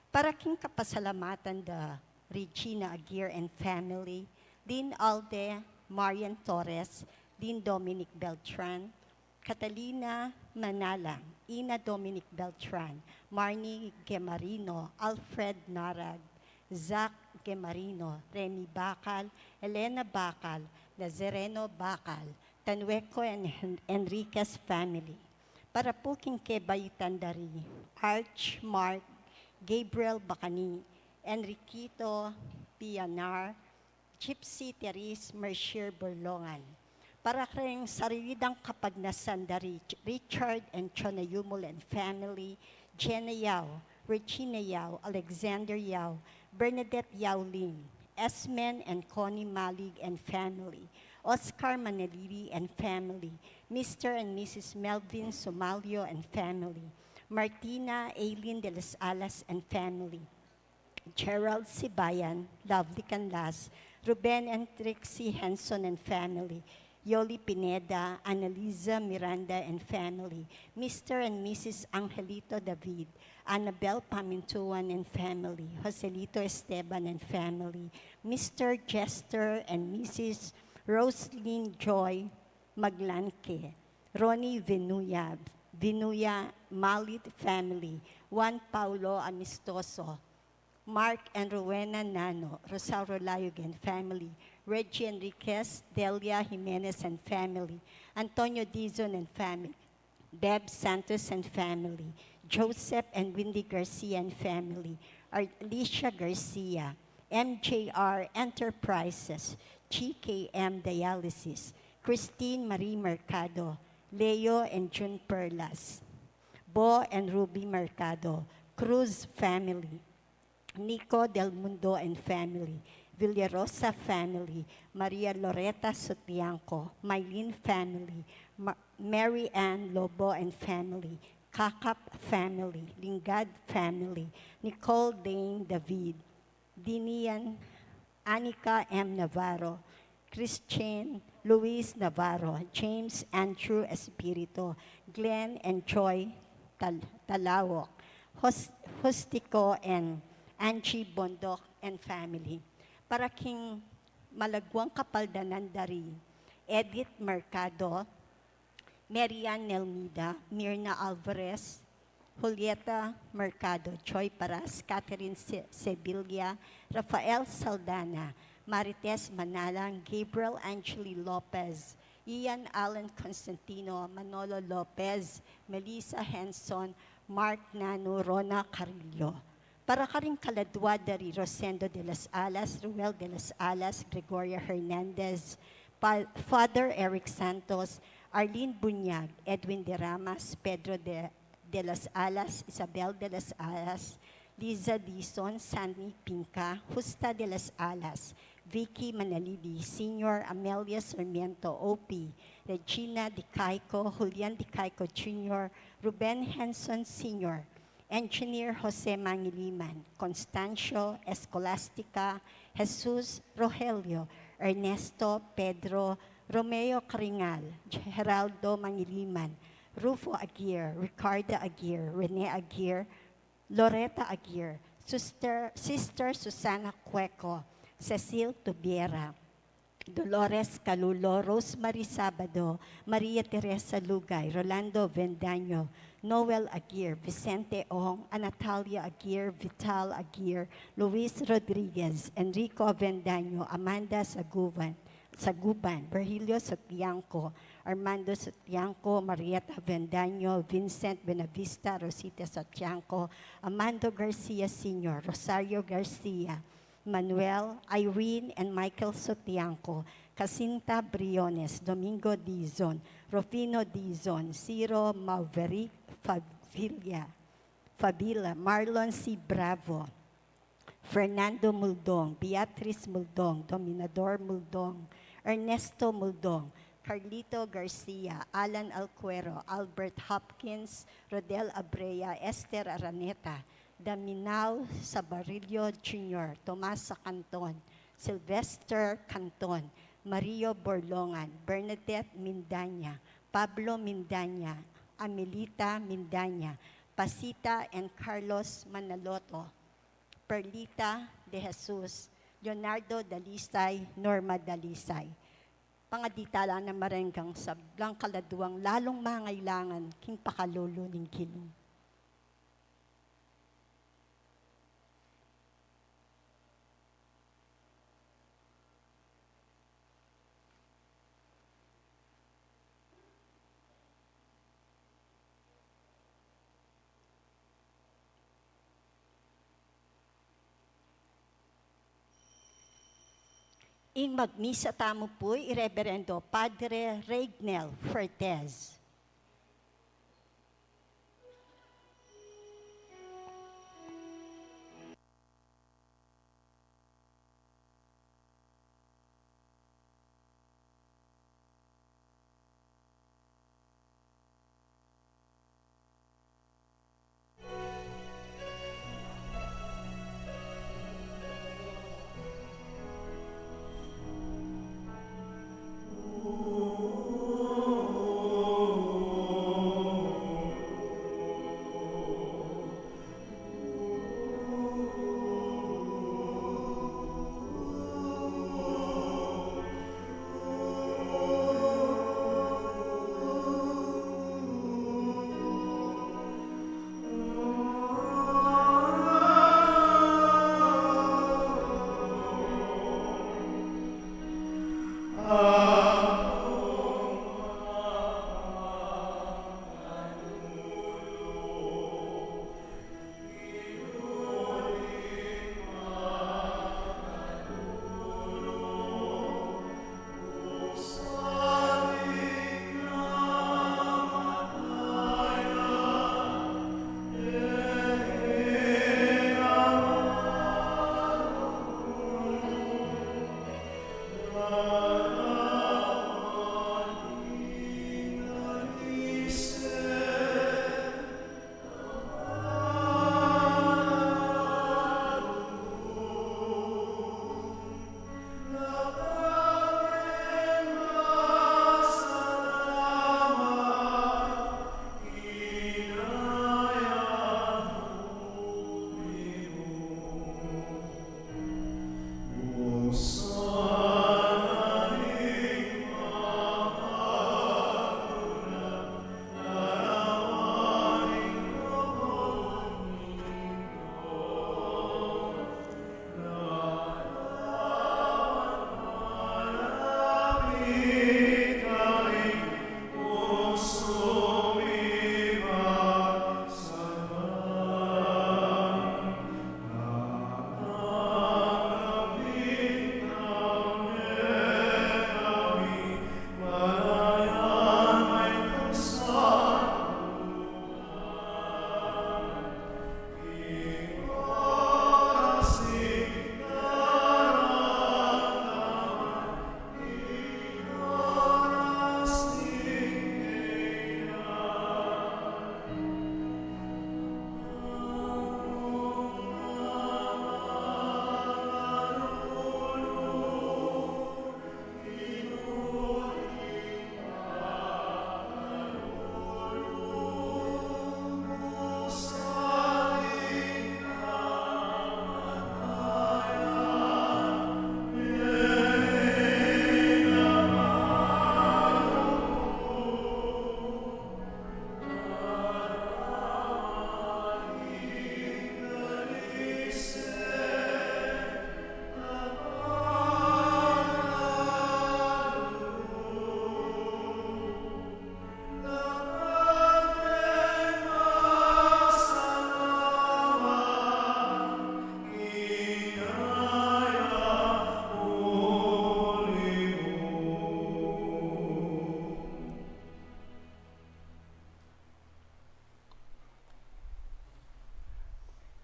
Para king kapasalamatan da Regina Aguirre and family, Lynn Alde, Marian Torres, Lynn Dominic Beltran, Catalina Manalang, Ina Dominic Beltran, Marnie Gemarino, Alfred Narag, Zac Gemarino, Remy Bacal, Elena Bacal, Nazareno Bacal, Tanueco and Hen-, Enriquez family. Para pu king kebaitan da ri Arch, Mark, Gabriel Bacani, Enriquito Pianar, Gypsy Therese Mercier Burlongan. Para kareng sarili dang kapagnasan da ri Richard and Chona Yumul and family, Jenna Yao, Regina Yao, Alexander Yao, Bernadette Yao Lim, Esmen and Connie Malig and family, Oscar Manalili and family, Mister and Missus Melvin Sumalio and family, Martina Aileen de las Alas and family, Gerald Sibayan, Lovely Canlas, Ruben and Trixie Henson and family, Yoli Pineda, Annalisa Miranda and family, Mister and Missus Angelito David, Annabel Pamintuan and family, Joselito Esteban and family, Mister Jester and Missus Roslyn Joy Maglanque, Ronnie Vinuya, Vinuya Malit family, Juan Paulo Amistoso, Mark and Rowena Nano, Rosario Layog and family, Reggie Enriquez, Delia Jimenez and family, Antonio Dizon and family, Deb Santos and family, Joseph and Windy Garcia and family, Alicia Garcia, M J R Enterprises, G K M Dialysis, Christine Marie Mercado, Leo and June Perlas, Bo and Ruby Mercado, Cruz family, Nico Del Mundo and family, Villarosa family, Maria Loreta Sutianco, Mylene family, Ma-, Mary Ann Lobo and family, Kakap family, Lingad family, Nicole Dane David, Dinian Anika M Navarro, Christian Luis Navarro, James Andrew Espirito, Glenn and Joy Tal-, Talawok, Hos-, Justico and Angie Bondoc and family. Para king malaguang kapaldanan da ri Edith Mercado, Marian Nelmida, Mirna Alvarez, Julieta Mercado, Joy Paras, Catherine Se-, Sevilla, Rafael Saldana, Marites Manalang, Gabriel Angeli Lopez, Ian Alan Constantino, Manolo Lopez, Melissa Henson, Mark Nanu, Rona Carrillo. Para karing kaladua da ri Rosendo de las Alas, Ruel de las Alas, Gregoria Hernandez, Pa-, Father Eric Santos, Arlene Bunyag, Edwin de Ramas, Pedro de, de las Alas, Isabel de las Alas, Liza Dizon, Sandy Pinca, Justa de las Alas, Vicky Manalili Senior, Amelia Sarmiento, O P, Regina Dicaico, Julian Dicaico Junior, Ruben Henson Senior, Engineer Jose Mangiliman, Constancio, Escolastica, Jesus, Rogelio, Ernesto, Pedro, Romeo Caringal, Geraldo Mangiliman, Rufo Aguirre, Ricardo Aguirre, Rene Aguirre, Loretta Aguirre, Sister, Sister Susana Cueco, Cecil Tubiera, Dolores Calulo, Rosemary Sabado, Maria Teresa Lugay, Rolando Vendaño, Noel Aguirre, Vicente Ong, Anatalia Aguirre, Vital Aguirre, Luis Rodriguez, Enrico Vendaño, Amanda Saguban, Saguban, Virgilio Sotianco, Armando Sotianco, Marieta Vendaño, Vincent Benavista, Rosita Sotianco, Armando Garcia Senior, Rosario Garcia, Manuel, Irene and Michael Sotianco, Jacinta Briones, Domingo Dizon, Rufino Dizon, Ciro Maverick Favilla, Fabila, Marlon C Bravo, Fernando Muldong, Beatriz Muldong, Dominador Muldong, Ernesto Muldong, Carlito Garcia, Alan Alcuero, Albert Hopkins, Rodel Abrea, Esther Araneta, Daminao Sabarillo Junior, Tomasa Canton, Sylvester Canton, Mario Borlongan, Bernadette Mindanya, Pablo Mindanya, Amelita Mindanya, Pasita and Carlos Manaloto, Perlita De Jesus, Leonardo Dalisay, Norma Dalisay. Pangadi tala nang marenggang sablang kaladuang lalung mangailangan king pakalulu ning Ginu. Ing magmisa tamu pu i Reberendo Padre Regnel Fertez.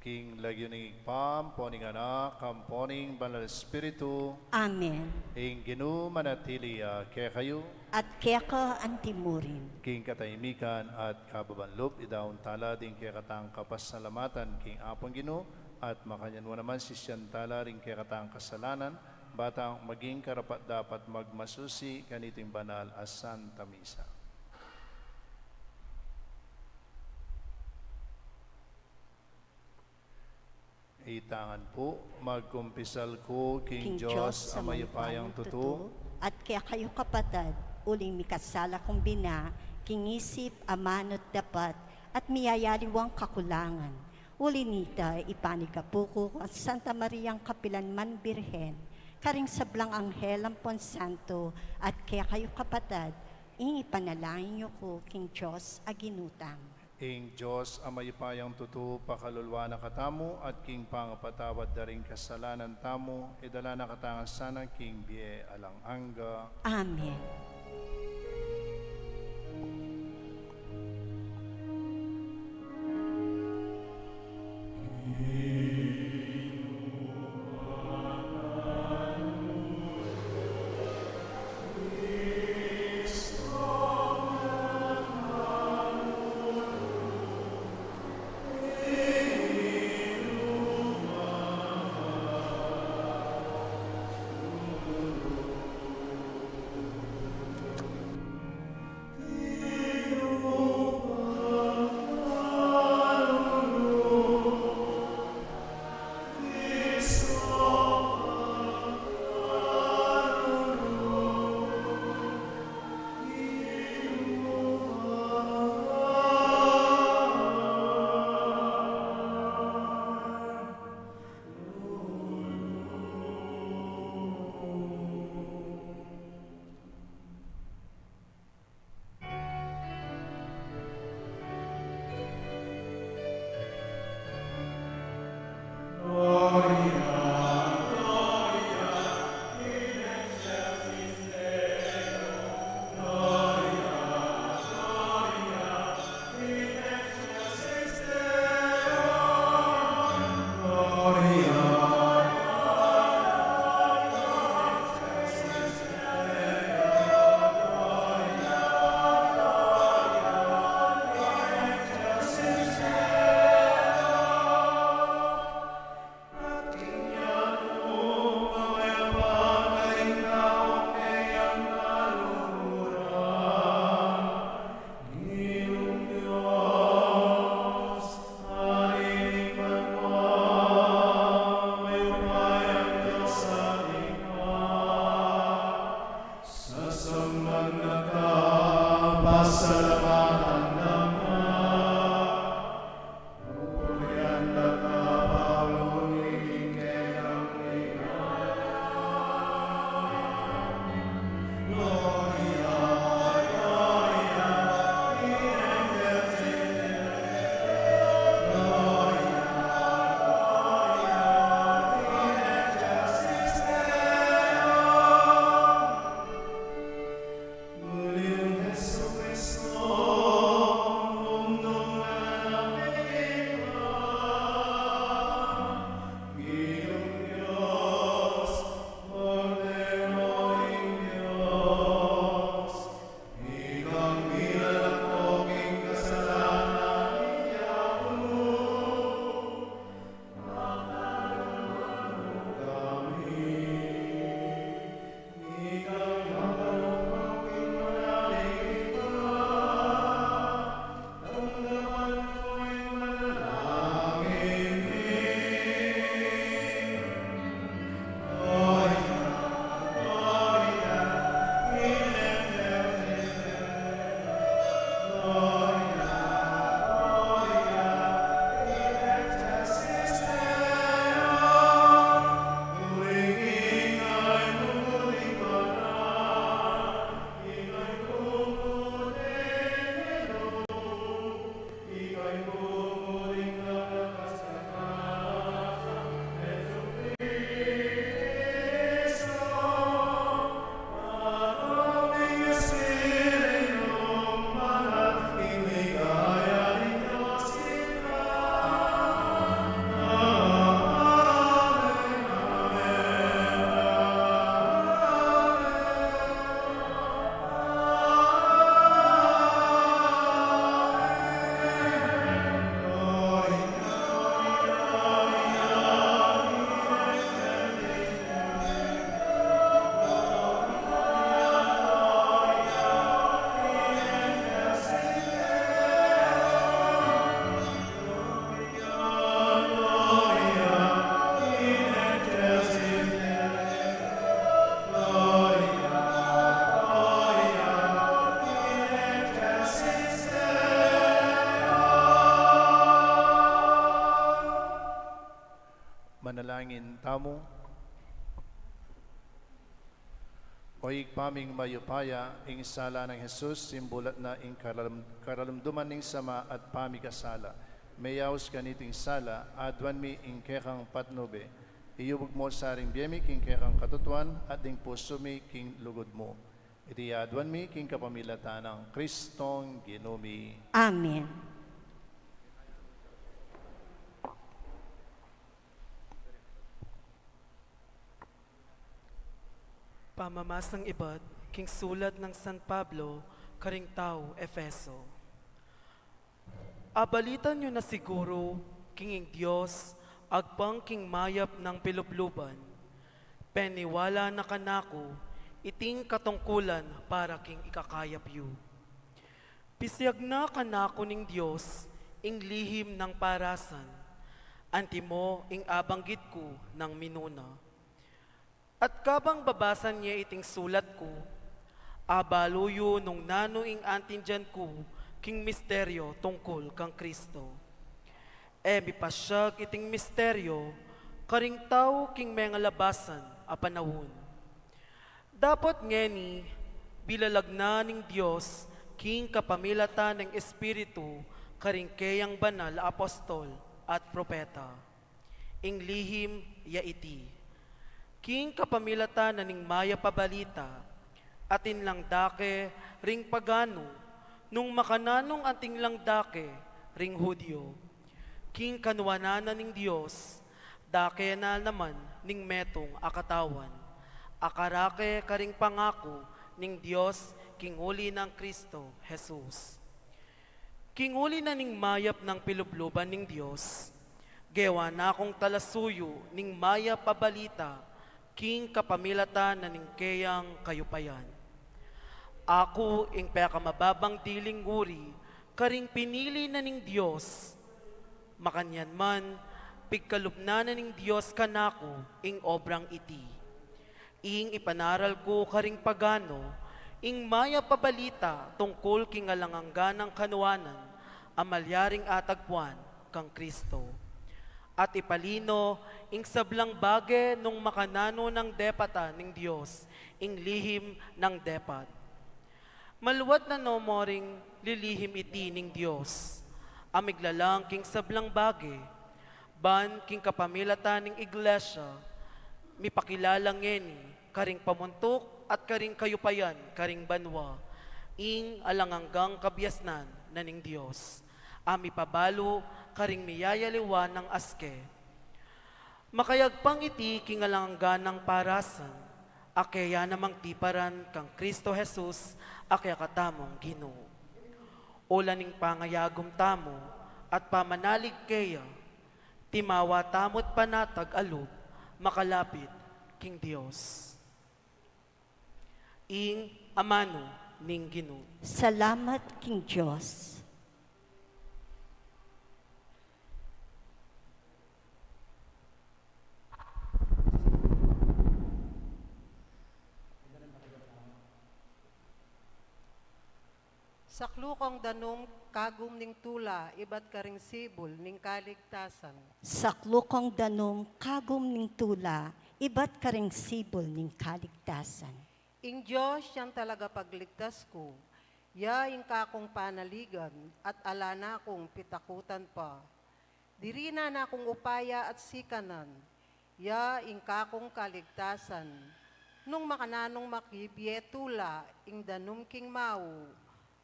King lagyu ning Ibpa, ampo ning Anak, ampo ning Banal Espiritu. Amen. Ing Ginu manatili ya kekayu. At keka antimurin. King katahimikan at kababan lub, idaun tala ding kekatang kapasalamatan king Apung Ginu, at makanyan mu naman sisian tala ding kekatang kasalanan, Batang maging karapat-dapat magmasusi kaniting banal a Santa Misa. Itangan pu, magkumpisal ku king Dios a mayupayang tutu, at kekayu kapatad, uling mikasala kung bina, king isip, amanu't dapat, at miyayaliwang kakulangan. Uli nita, ipanigapu ku kang Santa Mariang kapilan man Birhen, karing sablang anghel ampon santo, at kekayu kapatad, ing ipanalangin yu ku king Dios a Ginu tamu. Ing Dios a mayupayang tutu pakaluluan na katamu, at king pangapatawad da ring kasalanan tamu, idala na katamu sana king bie alang angga. Amen. tamu. O Ibpa ming mayupaya, ing sala nang Jesus, simbulat na ing karalum-, karalumduman ning Sama at pamikasala. Meyaus kaniting sala, aduan mi ing kekang patnube. Iyubug mu sa ring bie mi king kekang katutuan, at ding pusu mi king lugud mu. Iti aduan mi king kapamilatan nang Kristong Ginu mi. Amen. Pamamasang ibat king sulat nang San Pablo karing tau Efeso. Abalitan yu na siguru king ing Dios agpang king mayap nang pilubluban. Peniwala na kanaku iting katungkulan para king ikakayap yu. Pisiyag na kanaku ning Dios ing lihim nang parasan, antimo ing abanggit ku nang minuna. At kabang babasan ye iting sulat ku, abalu yu nung nanu ing antindian ku king misteryo tungkul kang Kristo. E mipasyag iting misteryo karing tau king mengalabasan a panaun. Dapot ngeni, bilalag na ning Dios king kapamilatan ning Espiritu karing keyang banal a apostol at propeta. Ing lihim ya iti. King kapamilatan na ning mayap a balita, atin lang dake ring pagano, nung makananung anting lang dake ring Judio. King kanuanan na ning Dios, dake na naman ning metung a katawan, a karake karing pangaku ning Dios king uli nang Kristo Jesus. King uli na ning mayap nang pilubluban ning Dios, gewa na kung talasuyu ning mayap a balita king kapamilatan na ning keyang kayupayan. Aku ing pekamababang diling uri karing pinili na ning Dios. Makanyan man, pigkalub na na ning Dios kanaku ing obrang iti. Ing ipanaral ku karing pagano, ing mayap a balita tungkul king alang angga nang kanuanan a malyaring atagpuan kang Kristo. At ipalino ing sablang bage nung makananu nang depatan ning Dios ing lihim nang depat. Maluat na no mo ring lilihim iti ning Dios, a miglalang king sablang bage, ban king kapamilatan ning Iglesia, mipakilala ngeni karing pamuntuk at karing kayupayan karing banua, ing alang anggang kabiasnan na ning Dios, a mipabalu karing miyayaliwa nang aske. Makayagpang iti king alang angga nang parasan, a keya namang tiparan kang Kristo Jesus, a kekatamung Ginu. Ula ning pangayagum tamu at pamanalig keya, timawa tamu't panatag a lub makalapit king Dios. Ing amanu ning Ginu. Salamat king Dios. Saklukang danum kagum ning tula ibat karing sibul ning kaligtasan. Saklukang danum kagum ning tula ibat karing sibul ning kaligtasan. Ing Dios yang talagapagligtas ku, ya ing kakung panaligan at ala na kung pitakutan pa. Diri na nakung upaya at sikanan, ya ing kakung kaligtasan. Nung makananung makibie tula ing danum king mau,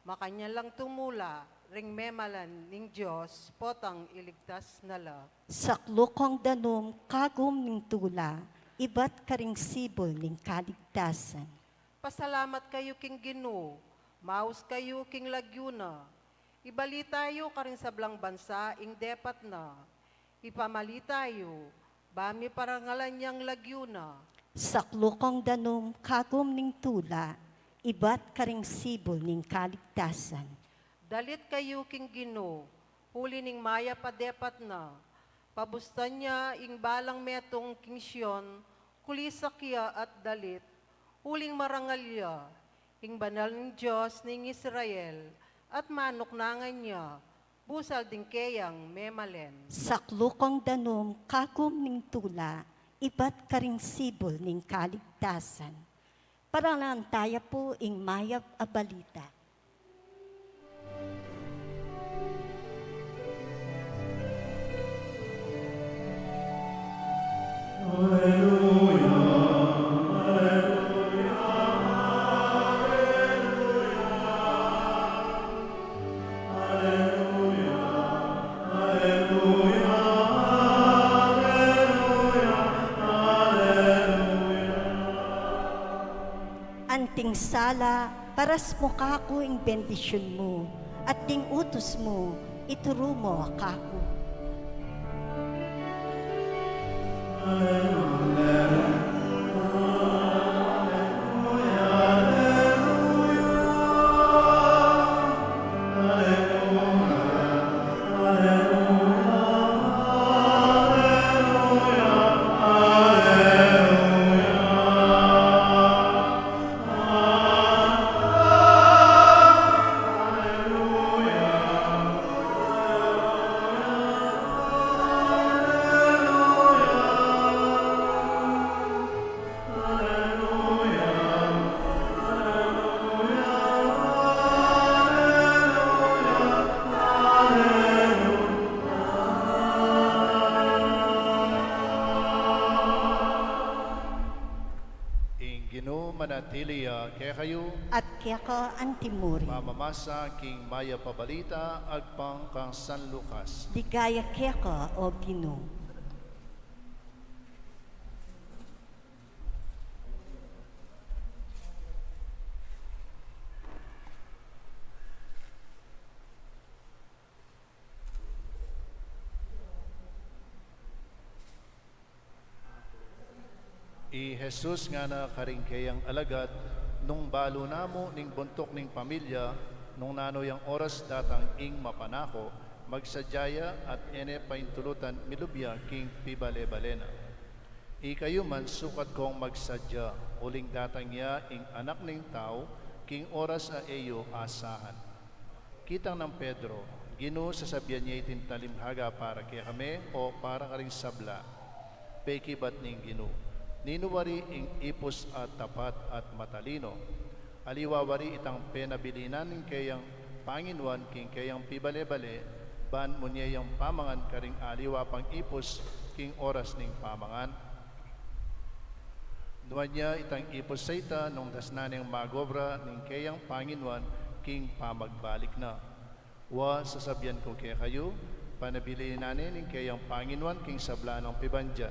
makanyan lang tumula ring memalan ning Dios potang iligtas na la. Saklukang danum kagum ning tula ibat karing sibul ning kaligtasan. Pasalamat kayu king Ginu, maus kayu king lagyu na. Ibalita yu karing sablang bansa ing depat na. Ipamalita yu, ba miparangalan yang lagyu na. Saklukang danum kagum ning tula ibat karing sibul ning kaligtasan. Dalit kayu king Ginu, uli ning mayap a depat na. Pabustan ya ing balang metung king Sion, kulisak ya at dalit, uling marangal ya, ing banal ning Dios ning Israel, at manuknangan ya, busal ding keyang memalen. Saklukang danum kagum ning tula ibat karing sibul ning kaligtasan. Parangalan taya pu ing mayap a balita. Aleluya, aleluya, aleluya. Aleluya, aleluya, aleluya, aleluya. Anting sala, paras mu kaku ing bendisyun mu, at ding utus mu, ituru mu kaku. Ing Ginu manatili ya kekayu. At keka antimurin. Pamamasa king mayap a balita agpang kang San Lucas. Ligaya keka, O Ginu. I Jesus ngana karing keyang alagad, nung balu na mu ning buntuk ning pamilya, nung nanu yang oras datang ing mapanako, magsadya ya at e ne paintulutan milub ya king pibale-bale na. Ikayu man sukat kong magsadya, uling datang ya ing Anak ning Tau king oras a e yu asahan. Kitang nang Pedro, Ginu, sasabian ye iting talimhaga para kekami o para karing sabla? Pekibat ning Ginu, ninu wari ing ipus a tapat at matalino? Aliwa wari itang penabilinan ning keyang panginuan king keyang pibale-bale, ban munye yang pamangan karing aliwa pang ipus king oras ning pamangan? Nuan ya itang ipus a ita nung dasnan neng mag-obra ning keyang panginuan king pamagbalik na. Wa, sasabian ku kekayu, panabilinan ne ning keyang panginuan king sabla nang pibandian.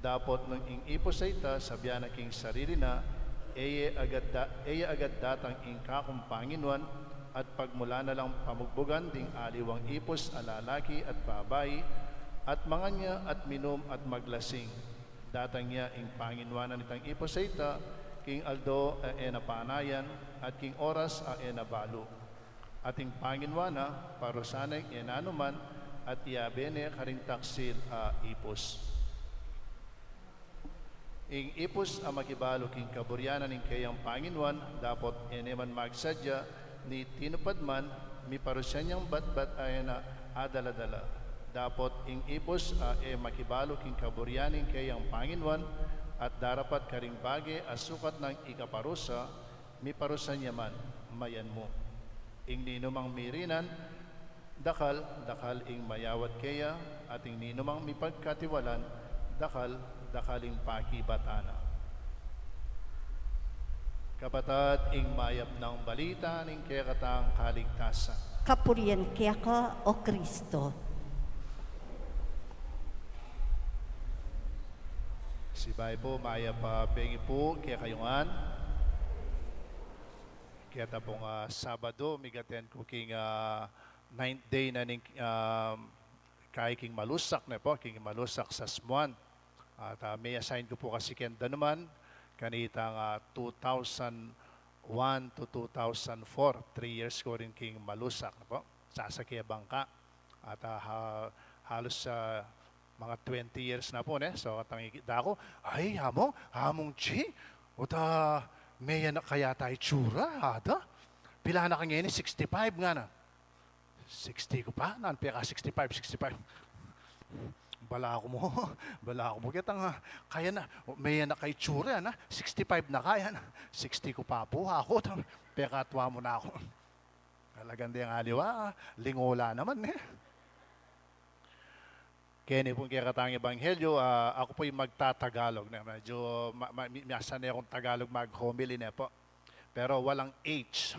Dapot nung ing ipus a ita sabian na king sarili na, e ye agad da-, e ye agad datang ing kakung panginuan, at pagmulan na lang pamugbugan ding aliwang ipus a lalaki at babai, at mangan ya at minum at maglasing. Datang ya ing panginuan na nitang ipus a ita king aldo a e na panayan at king oras a e na balu. At ing panginuan na, parusan neng e nanuman, at iyabe ne karing taksil a ipus. Ing ipus a makibalu king kaburian na ning keyang panginuan, dapot e ne man magsadya, ni tinupad man, miparusan yang batbat a e na adala-dala. Dapot ing ipus a e makibalu king kaburian ning keyang panginuan, at darapat karing bage a sukat nang ikaparusa, miparusan ya man, mayan mu. Ing ninumang mirinan, dakal, dakal ing mayawad keya, at ing ninumang mipagkatiwalan, dakal, dakal ing pakibatan na. Kapatad, ing mayap nang balita ning kekatang kaligtasan. Kapurian keka, O Kristo. Sibayu pu, mayap a bengi pu kekayu ngan. Keta pung, ah, Sabado, mig-attend ku king, ah, ninth day na ning, ah, kai king Malusak, ne pu, king Malusak, Sasmuan. At, ah, mi-assign ku pu kasi keng danuman, kanitang, ah, two thousand one to two thousand four, three years ku rin king Malusak, ne pu. Sasake bangka. At, ah, ha-, halos, ah, mga twenty years na pu, ne? So, katang ikit da ku, "Ay, Among, Among G, uta, meya na kaya ta itsura, ada? Pila na ka ngeni?" "Sixty-five," ngana. "Sixty ku pa? Nanu peka sixty-five, sixty-five?" Balaku mu, balaku mu kitang, ah, kaya na, me na ka itsura na, sixty-five na kaya na, sixty ku pa pu aku, pekatwa mu na aku. Talagang deng aliwa, lingula naman, eh. Keni pung kekatang ebanghelyo, ah, aku pu'y magtatagalog na, medyo ma-, ma-, mi-, miyasanay akung Tagalog mag-homily ne pu. Pero walang H.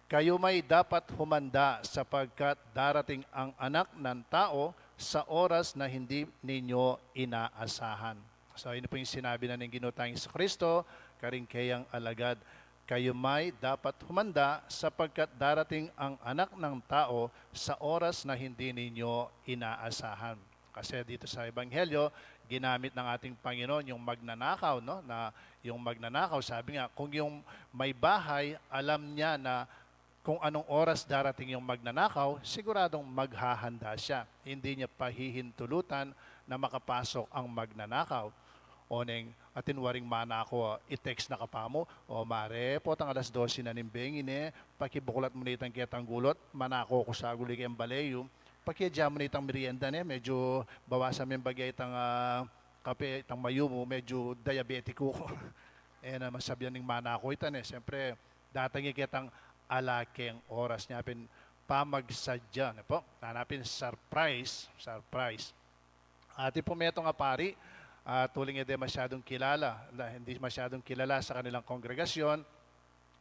Kayo may dapat humanda sapagkat darating ang Anak ng Tao sa oras na hindi ninyo inaasahan. So, ini pu ing sinabi na ning Ginu tang Jesucristo karing keyang alagad, kayo may dapat humanda sapagkat darating ang Anak ng Tao sa oras na hindi ninyo inaasahan. Kasi dito sa Ebanghelyo, ginamit ng ating Panginoon yung magnanakaw, no? Na yung magnanakaw, sabi nga, kung yung may bahay, alam niya na kung anong oras darating yung magnanakaw, siguradong maghahanda siya. Hindi niya pahihintulutan na makapasok ang magnanakaw. O neng atin waring manako, i-text na ka pa mu, "O mare, potang alas dose na ning bengi ne, pakibuklat mu ne itang ketang gulot, manako ku saguli keng bale yu, pakiadya mu ne itang merienda ne, medyo bawasan me ing bagya itang, ah, kape, itang mayumu, medyo diabetiku ku." E na masabian ning manako ita ne, siyempre, datang ya ketang ala keng oras, nya pin pamagsadya, ne pu? Ngana pin surprise, surprise. Atin pu metung a pari, ah, uling e de masyadung kilala, la-, hindi masyadung kilala sa kanilang kongregasyon,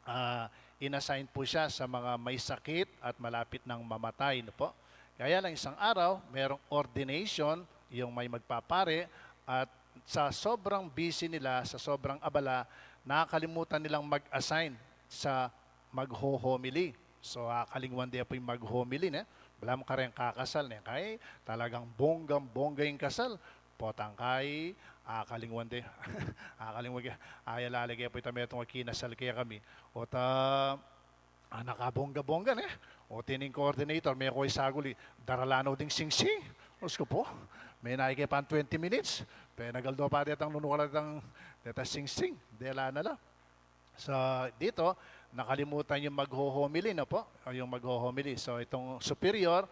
ah, inassign pu siya sa mga may sakit at malapit nang mamatay, ne pu? Kaya lang isang araw, merong ordination yung may magpapare at sa sobrang busy nila, sa sobrang abala, nakakalimutan nilang mag-assign sa magho-homily. So, akalingwan de pu ing magho-homily, ne? Balamu kareng kakasal, ne? Kay talagang bonggang-bongga ing kasal. Potang kay, akalingwan de. Akalingwan ke. Ay, alala ke pu ita metung a kinasal kekami. O ta, anak a bongga-bongga, ne? O tining coordinator, me ku isaguli, daralan no ding singsing. Diyos ku pu, me nai ke pang twenty minutes. Penagal do pa detang nunukal detang, detang singsing. Dela na la. So, dito, nakalimutan yung magho-homily, ne pu? O yung magho-homily. So, itong superior,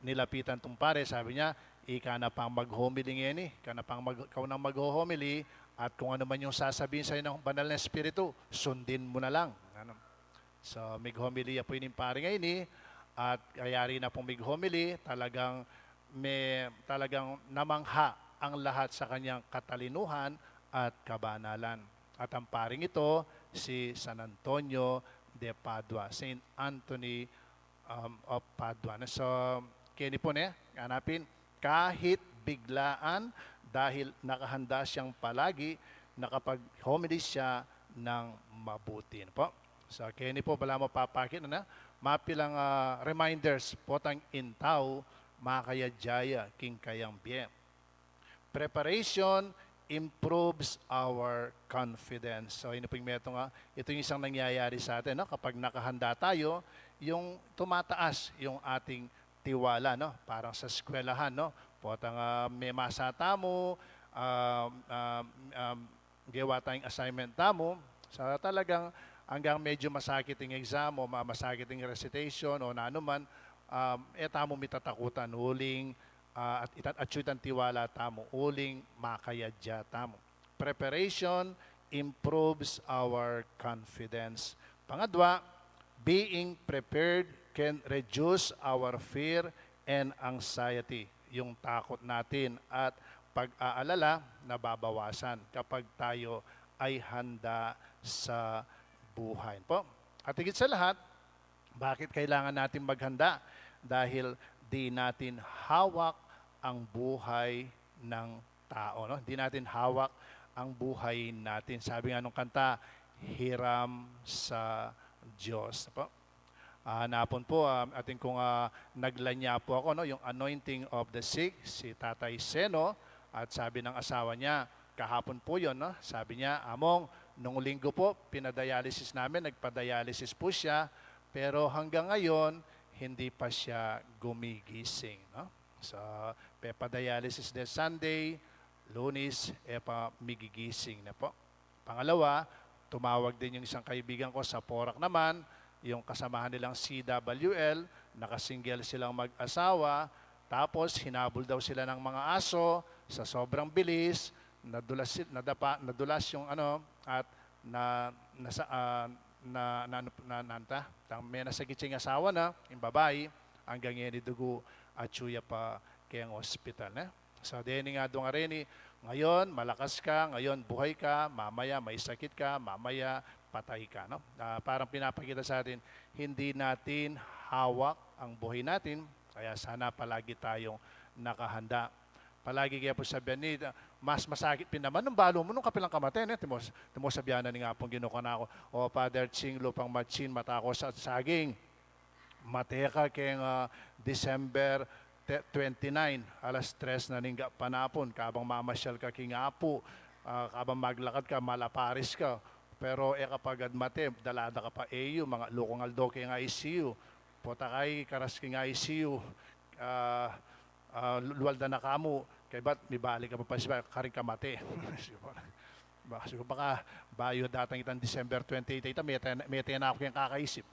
nilapitan tong pare, sabi niya, "Ika na pang mag-homily ngeni, ika na pang mag-, ikaw nang magho-homily, at kung ano man yung sasabihin sa'yo ng Banal na Espiritu, sundin mo na lang." Ano? So, mig-homily ya pu ining pare ngeni, at kayari na pung mig-homily, talagang may, talagang namangha ang lahat sa kanyang katalinuhan at kabanalan. At ang paring ito, si San Antonio de Padua, Saint Anthony, um, of Padua. So, keni pu ne, ngana pin, kahit biglaan, dahil nakahanda siyang palagi, nakapag-homily siya ng mabuti. Ano pu? So, keni pu, balamu papakit na, mapilang, ah, reminders, potang ing tau, makayadya ya king kayang bie. Preparation improves our confidence. So, ini pu ing metung a, ito yung isang nangyayari sa atin, no? Kapag nakahanda tayo, yung tumataas yung ating tiwala, no? Parang sa eskwelahan, no? Potang, ah, me masa tamu, ah, ah, ah, gewa tayung assignment tamu, sa talagang anggang medyo masakit ing exam o ma-, masakit ing recitation o nanu man, um, e tamu mitatakutan uling, ah, at ita-, atyu itang tiwala tamu uling makayadya tamu. Preparation improves our confidence. Pangadwa, being prepared can reduce our fear and anxiety. Yung takot natin at pag-aalala nababawasan kapag tayo ay handa sa buhay. Po? At higit sa lahat, bakit kailangan natin maghanda? Dahil di natin hawak ang buhay ng tao, no? Di natin hawak ang buhay natin. Sabi nga nung kanta, "Hiram sa Diyos." Po? Ah, napun po, ah, atin kung, ah, naglanya po ako, no, yung anointing of the sick, si Tatay Seno, at sabi ng asawa niya, kahapon po yun, no, sabi niya, "Among, nung linggo po, pinadialysis namin, nagpadialysis po siya, pero hanggang ngayon, hindi pa siya gumigising," no? So, pepadialysis de Sunday, Lunes, e pa migigising ne po. Pangalawa, tumawag din yung isang kaibigan ko sa Porac naman, yung kasamahan nilang C W L, nakasingle silang mag-asawa, Tapos, hinabol daw sila ng mga aso sa sobrang bilis, nadulas, si- nadapa, nadulas yung ano, at na, nasa, ah, na, na, na, na, na, tang may nasakit yung asawa na, yung babae, hanggang yan idugo at suya pa keng ospital, ne? So, deni nga dung areni, ngayon, malakas ka, ngayon, buhay ka, mamaya, may sakit ka, mamaya, patay ka, no? Ah, parang pinapakita sa atin, hindi natin hawak ang buhay natin, kaya sana palagi tayong nakahanda. Palagi kaya po sabihan ni, mas masakit pin naman nung balo mu nung kapilan ka mate, ne? Timo, timo sabihan na ni nga pong Ginu kanako, "O Father Ching, lupang matsin, mata ko sa saging. Mate ka keng, ah, December te-, twenty-nine, alas tres na ning panapun, kabang mamasyal ka king Apu, ah, kabang maglakad ka, malaparis ka. Pero e ka pa agad mate, dalada ka pa E U, mga lukong aldo keng I C U. Pota ka ikaras keng I C U, ah, ah, lu-, lualda na ka mu, kaybat mibalik ka pa pasibayu, karin ka mate." Siguro, baka, siguro baka bayu datang itang December twenty-eight, ita, mete, mete na aku keng kakaisip.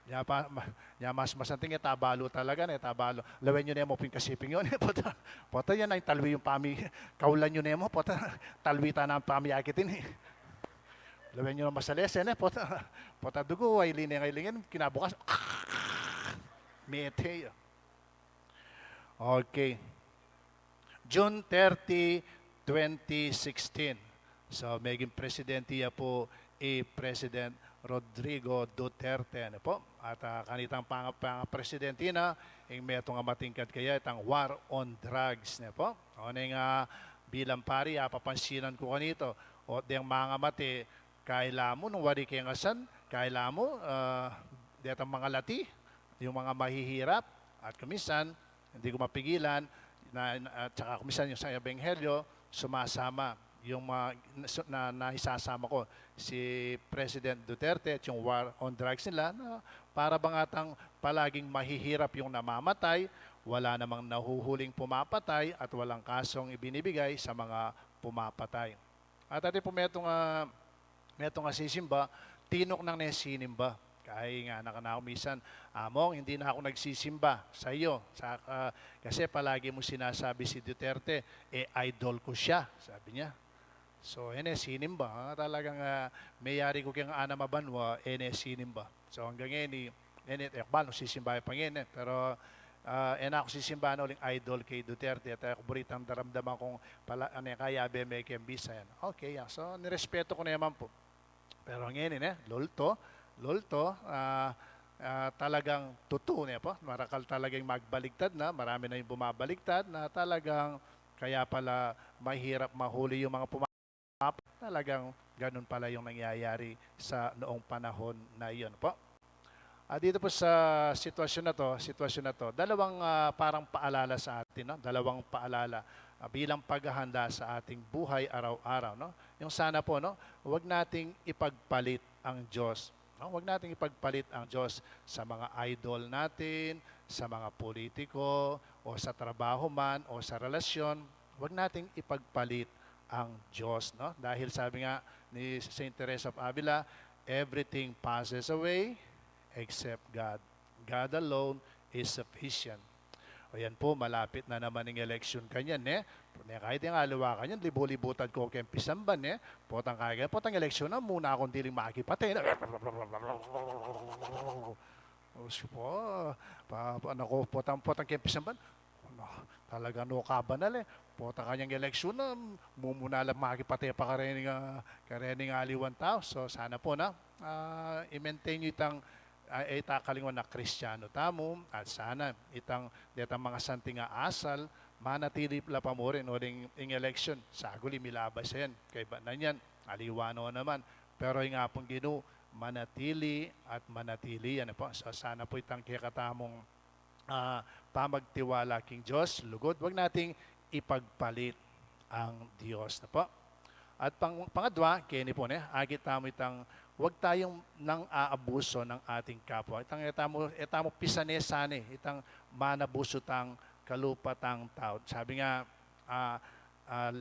Nya pa, ma-, nya mas masanting, e ta balu talaga, ne, e ta balu. Lawen yu ne mu pin kasiping yun, e, pota, pota yan, ay talwi yung pami, kaulan yu ne mu, pota, talwi ta na pamiyakit ini. Lawen yu na masalese, ne, pota, pota dugu, ay line, ay lingin, kinabukas, mete, okay. June thirty, twenty sixteen. So, meging presidente ya po i President Rodrigo Duterte, ne po? At, ah, kanitang panga-, panga-presidente na, ing metung a matingkad kaya, itang war on drugs, ne po? O, neng, ah, bilang pari, apapansinan ku kanito, o, deng mangamate, kaila mu, nung wari keng asan, kaila mu, ah, detang mangalati, yung mga mahihirap, at kuminsan, hindi ko mapigilan, na, na, at saka kuminsan yung sa ebanghelyo, sumasama, yung mga, na, na, naisasama ko, si President Duterte at yung war on drugs nila, na para bang atang palaging mahihirap yung namamatay, wala namang nahuhuling pumapatay at walang kasong ibinibigay sa mga pumapatay. At ati po metung, ah, metung a sisimba, tinuk nang ne sinimba. Kaya nga, naka na ako minsan, "Among, hindi na ako nagsisimba sa iyo. Sa, ah, kasi palagi mo sinasabi si Duterte, eh, idol ko siya," sabi niya. So, ene, sinimba, ah, talagang, ah, meyari ko keng anam a banua, ene, sinimba. So, hanggang ngeni, ngeni, e ku balu nung sisimba ya pa ngeni, pero, ah, e na ku sisimba na uling idol keng Duterte, at e ku buri itang daramdaman kung pala, ane, kayabe me keng bisa yan. Okay, ah, so, nirespeto ku na naman po. Pero ngeni, ne, lulto, lulto, ah, ah, talagang tutu, ne po? Marakal talagang magbaligtad na, marami na yung bumabaligtad na talagang kaya pala mahirap mahuli yung mga puma-, talagang ganun pala yung nangyayari sa noong panahon na iyon po. Ah, dito po sa sitwasyon na to, sitwasyon na to, dalawang, ah, parang paalala sa atin, no? Dalawang paalala, ah, bilang paghahanda sa ating buhay araw-araw, no? Yung sana po, no, huwag nating ipagpalit ang Diyos, no? Huwag nating ipagpalit ang Diyos sa mga idol natin, sa mga politiko, o sa trabaho man, o sa relasyon. Huwag nating ipagpalit ang Diyos, no? Dahil sabi nga ni Saint Teresa of Avila, "Everything passes away except God. God alone is sufficient." O yan po, malapit na naman ing eleksyon kanyan, ne? Ne, kahit yung aliwa kanyan, libu-libutan ko keng pisamban, ne? Potang kaya, potang eleksyon na, muna akong diling makipate, ne? O, si po, pa, pa, naku, potang, potang keng pisamban. Ano, talaga no kabanal, eh. Pota kanyang eleksyon na, mumuna lang makipate pa karening, ah, karening aliwan tau. So, sana po na, ah, i-maintain nyo itang, ah, ita kalinguan a Kristiyano tamu, at sana itang, detang mga santing a asal, manatili la pa mu rin uling ing eleksyon. Saguli milabas yan, kaiba na yan, aliwa no naman. Pero ing Apung Ginu, manatili at manatili. Ano po? So, sana po itang kekatamung, ah, pamagtiwala king Diyos, lugud, wag nating ipagpalit ang Diyos, na po. At pang-, pangadwa, keni po, ne, agit tamu itang wag tayong nang aabuso ng ating kapwa. Itang, e tamu, e tamu pisane-sane, itang manabuso tang kalupa tang tau. Sabi nga, ah, ah,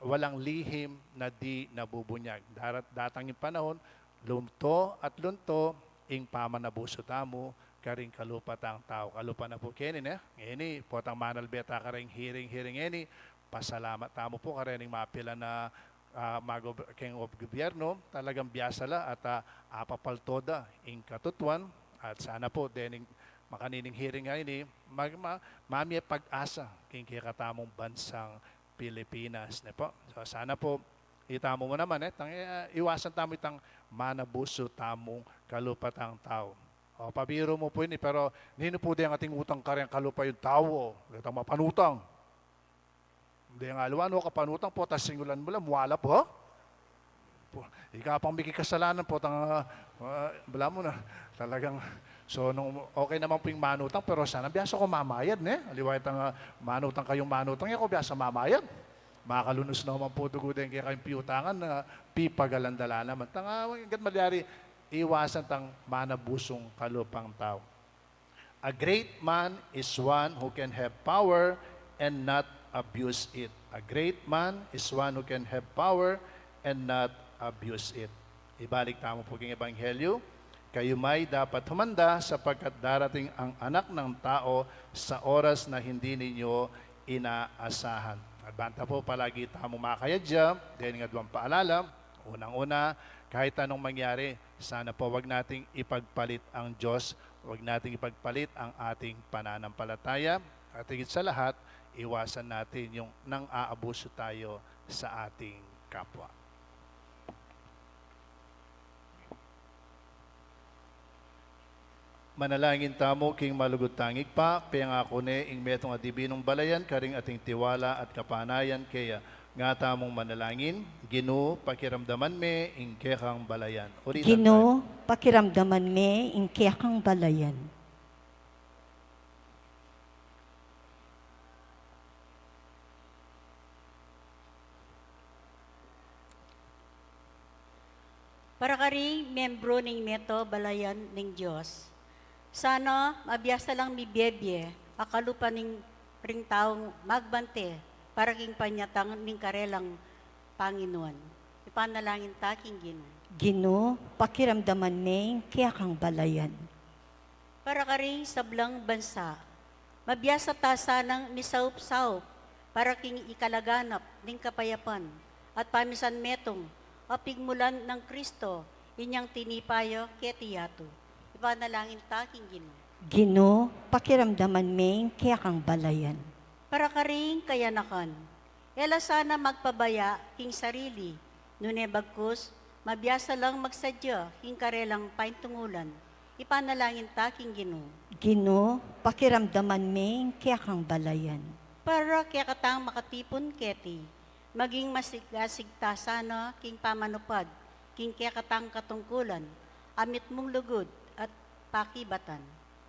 walang lihim na di nabubunyag. Darat-, datang yung panahon, lunto at lunto, ing pamanabuso tamu karing kalupa tang tau. Kalupa na pu keni, ne? Ngeni, potang manalbe ta karing hearing, hearing ngeni, pasalamat tamu pu karening mapilan a, ah, magob-, keng gobyerno, talagang biasa la at, ah, apapalto da ing katutuan, at sana pu, dening makanining hearing ngeni, mag-, ma-, mamie pag-asa king kekatamung bansang Pilipinas, ne pu. So, sana pu, itamu mu naman, e, tang, e, iwasan tamu itang manabusu tamung kalupa tang tau. O, pabiru mu pu ini, pero ninu pu deng ating utang kareng kalupa yung tau, o, itang mapanutang. Deng aliwa, no, kapanutang, potang singulan mu la, mualap, o? Pu-, ika pang mikikasalanan, potang, ah, ah, balamu na. Talagang, so, nung okay naman pu ing manutang, pero sana biasa kung mamayad, ne? Aliwa itang, ah, manutang kayung manutang, e ku biasa mamayad. Makalunus naman pu dugu deng kekayung piutangan na pipagalan da la naman. Tang, ah, hanggat malyari, iwasan tang manabusung kalupang tau. A great man is one who can have power and not abuse it. A great man is one who can have power and not abuse it. Ibalik tamu pu king Ebanghelyo, kayu may dapat humanda sapagkat darating ang Anak ng Tao sa oras na hindi ninyo inaasahan. At banta pu, palagi tamu makayadya, dening adwang paalala, unang-una, kahit anong mangyari, sana po wag nating ipagpalit ang Diyos, wag nating ipagpalit ang ating pananampalataya, at higit sa lahat, iwasan natin yung nang-aabuso tayo sa ating kapwa. Manalangin tamu king malugud tang Ibpa, pengaku ne ing metung a dibinung balayan karing ating tiwala at kapanayan keya. Nga tamung manalangin, Ginu, pakiramdaman me ing kekang balayan. Ulitan tayo. Ginu, pakiramdaman me ing kekang balayan. Para karing membro ning meto balayan ning Dios, sana mabiasa lang mibie-bie a kalupa ning ring taung magbante para king panyatang ning karelang Panginoon. Ipanalangin ta king Ginu. Ginu, pakiramdaman me ing kekang balayan. Para karing sablang bansa, mabiasa ta sanang misaup-saup para king ikalaganap ning kapayapan at pamisan metung a pigmulan nang Kristo inyang tinipa ya keti yatu. Ipanalangin ta king Ginu. Ginu, pakiramdaman me ing kekang balayan. Para karing kayanakan, e la sana magpabaya king sarili, nune bagkus, mabiasa lang magsadya king karelang paintungulan. Ipanalangin ta king Ginu. Ginu, pakiramdaman me ing kekang balayan. Para kekatang makatipun keti, maging masigasig ta sana king pamanupad king kekatang katungkulan, a mitmung lugud at pakibatan.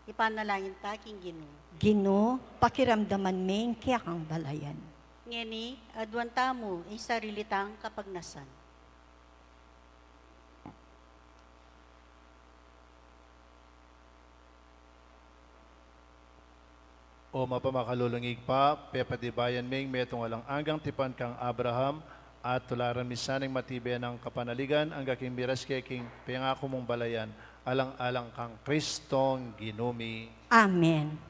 Ipanalangin ta king Ginu. Ginu, pakiramdaman me ing kekang balayan. Ngeni, aduan tamu ing sarili tang kapagnasan. O mapamakalulung Ibpa, pepatibayan me ing metung alang anggang tipan kang Abraham, at tularan mi sana ing matibe nang kapanaligan angga king miras ke king pengaku mung balayan, alang-alang kang Kristong Ginu mi. Amen.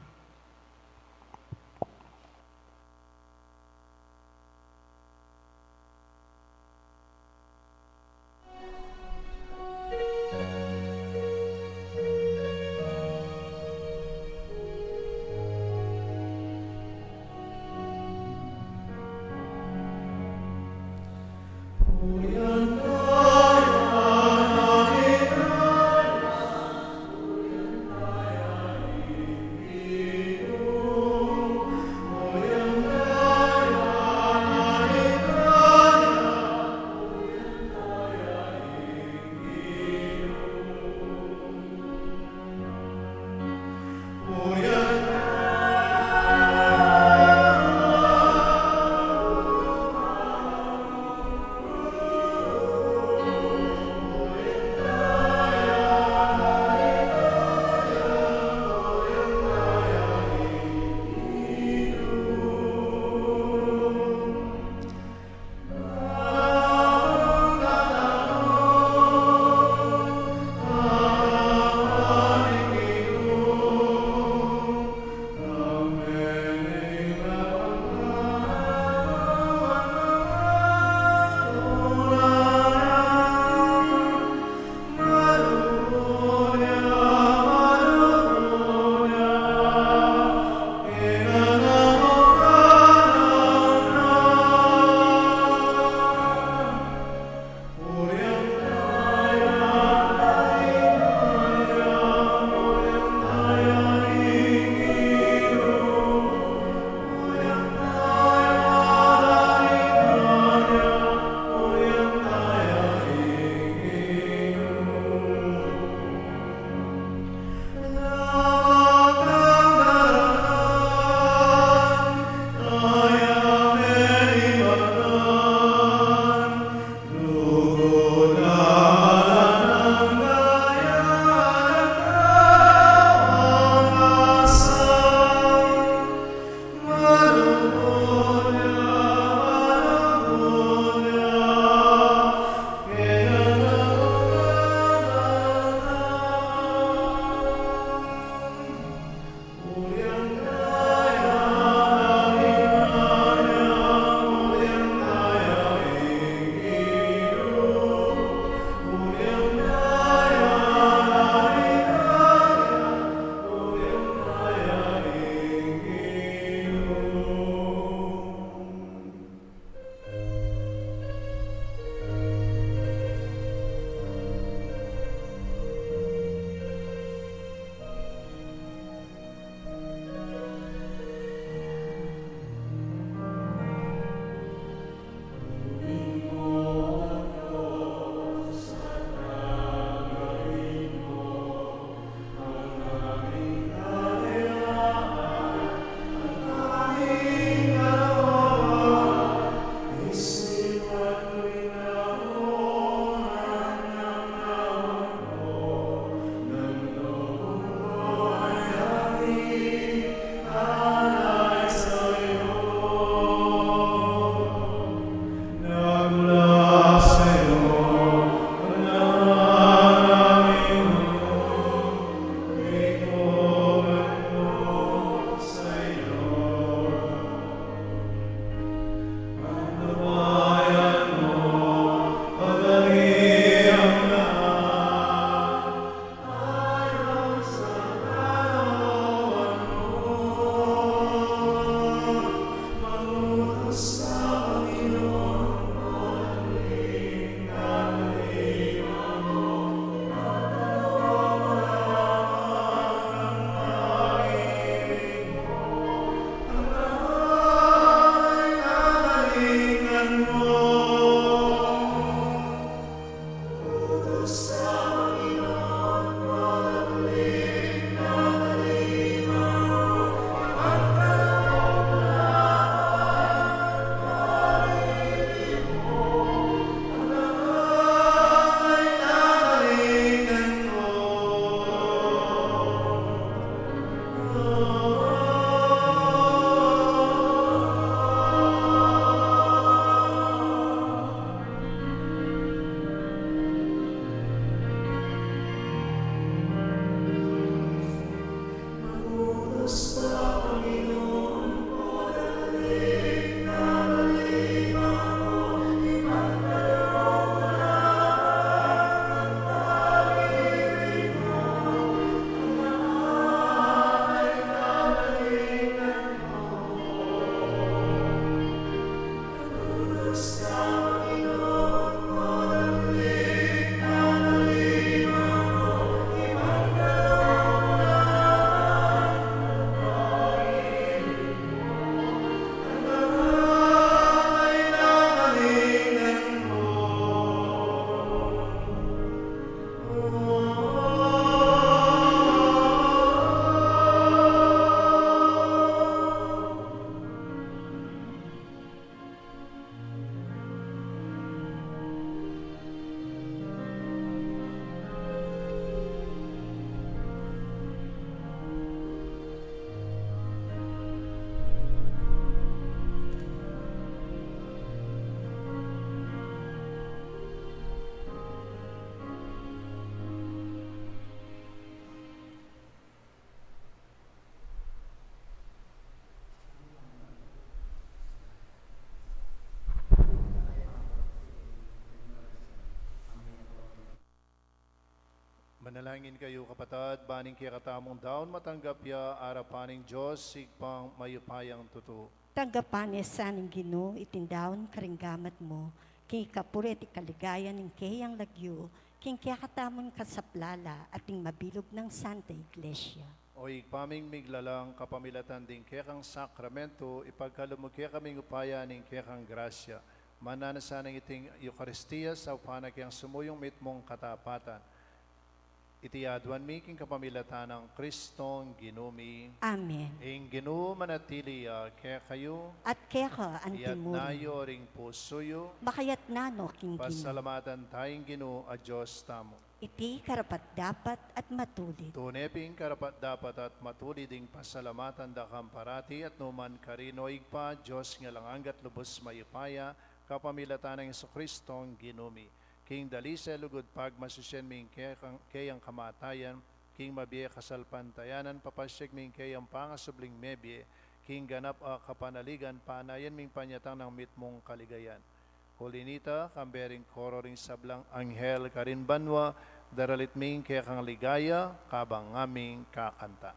Manalangin kayu, kapatad, ban ing kekatamung daun matanggap ya arapan ning Dios, Ibpang mayupayang tutu. Tanggapan na sa ning Ginu iting daun karing gamat mu, king ikapuri at ikaligaya ning keyang lagyu, king kekatamung kasaplalan at ning mabilug nang Santa Iglesia. O Ibpa ming miglalang, kapamilatan ding kekang sakramento, ipagkalub mu kekami ing upaya ning kekang grasya. Mananu sana iting Eukaristia, saupan na keng sumuyung mitmung katapatan. Iti aduan mi king kapamilatan nang Kristong Ginu mi. Amen. Ing Ginu manatili ya kekayu. At keka anti mu rin. Iyatas yu ring pusu yu. Makayatas no king Ginu. Pasalamatan taya ing Ginu a Dios tamu. Iti karapat-dapat at matulid. Tune pin karapat-dapat at matulid ing pasalamatan da ka parati at nu man karin, O Ibpa, Dios ning alang angga at lubus mayupaya, kapamilatan nang Jesukristong Ginu mi. King dalise lugud pagmasusyan mi ing kekang, keyang kamatayan, king mabie kasalpantayanan papasyag mi ing keyang pangasubling mebie, king ganap a kapanaligan panayan ming panyatang nang mitmung kaligayan. Uli nita, kambe ring koro ring sablang anghel karin banua, daralit mi ing kekang ligaya, kabang ngaming kakanta.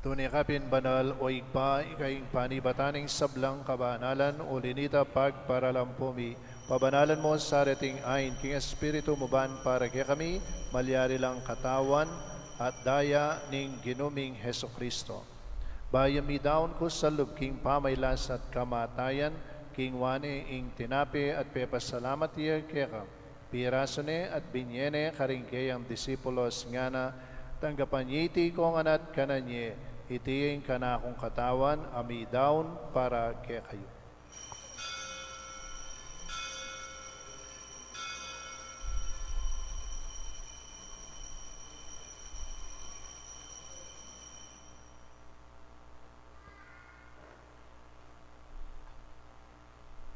Tune ka pin banal, O Ibpa, ika ing panibatan ning sablang kabanalan, uli nita pagparalampu mi, pabanalan mu sa reting ain king Espiritu mu ban para kekami malyari lang katawan at daya ning Ginu ming Jesucristo. Bayu mi daun kusang lub king pamailas at kamatayan, kinua ne ing tinape at pepasalamat ya keka, pirasu ne at binye ne karing keyang disipulos, ngana: Tanggapan ye iti kongan at kanan ye, iti ya ing kanakung katawan a midaun para kekayu.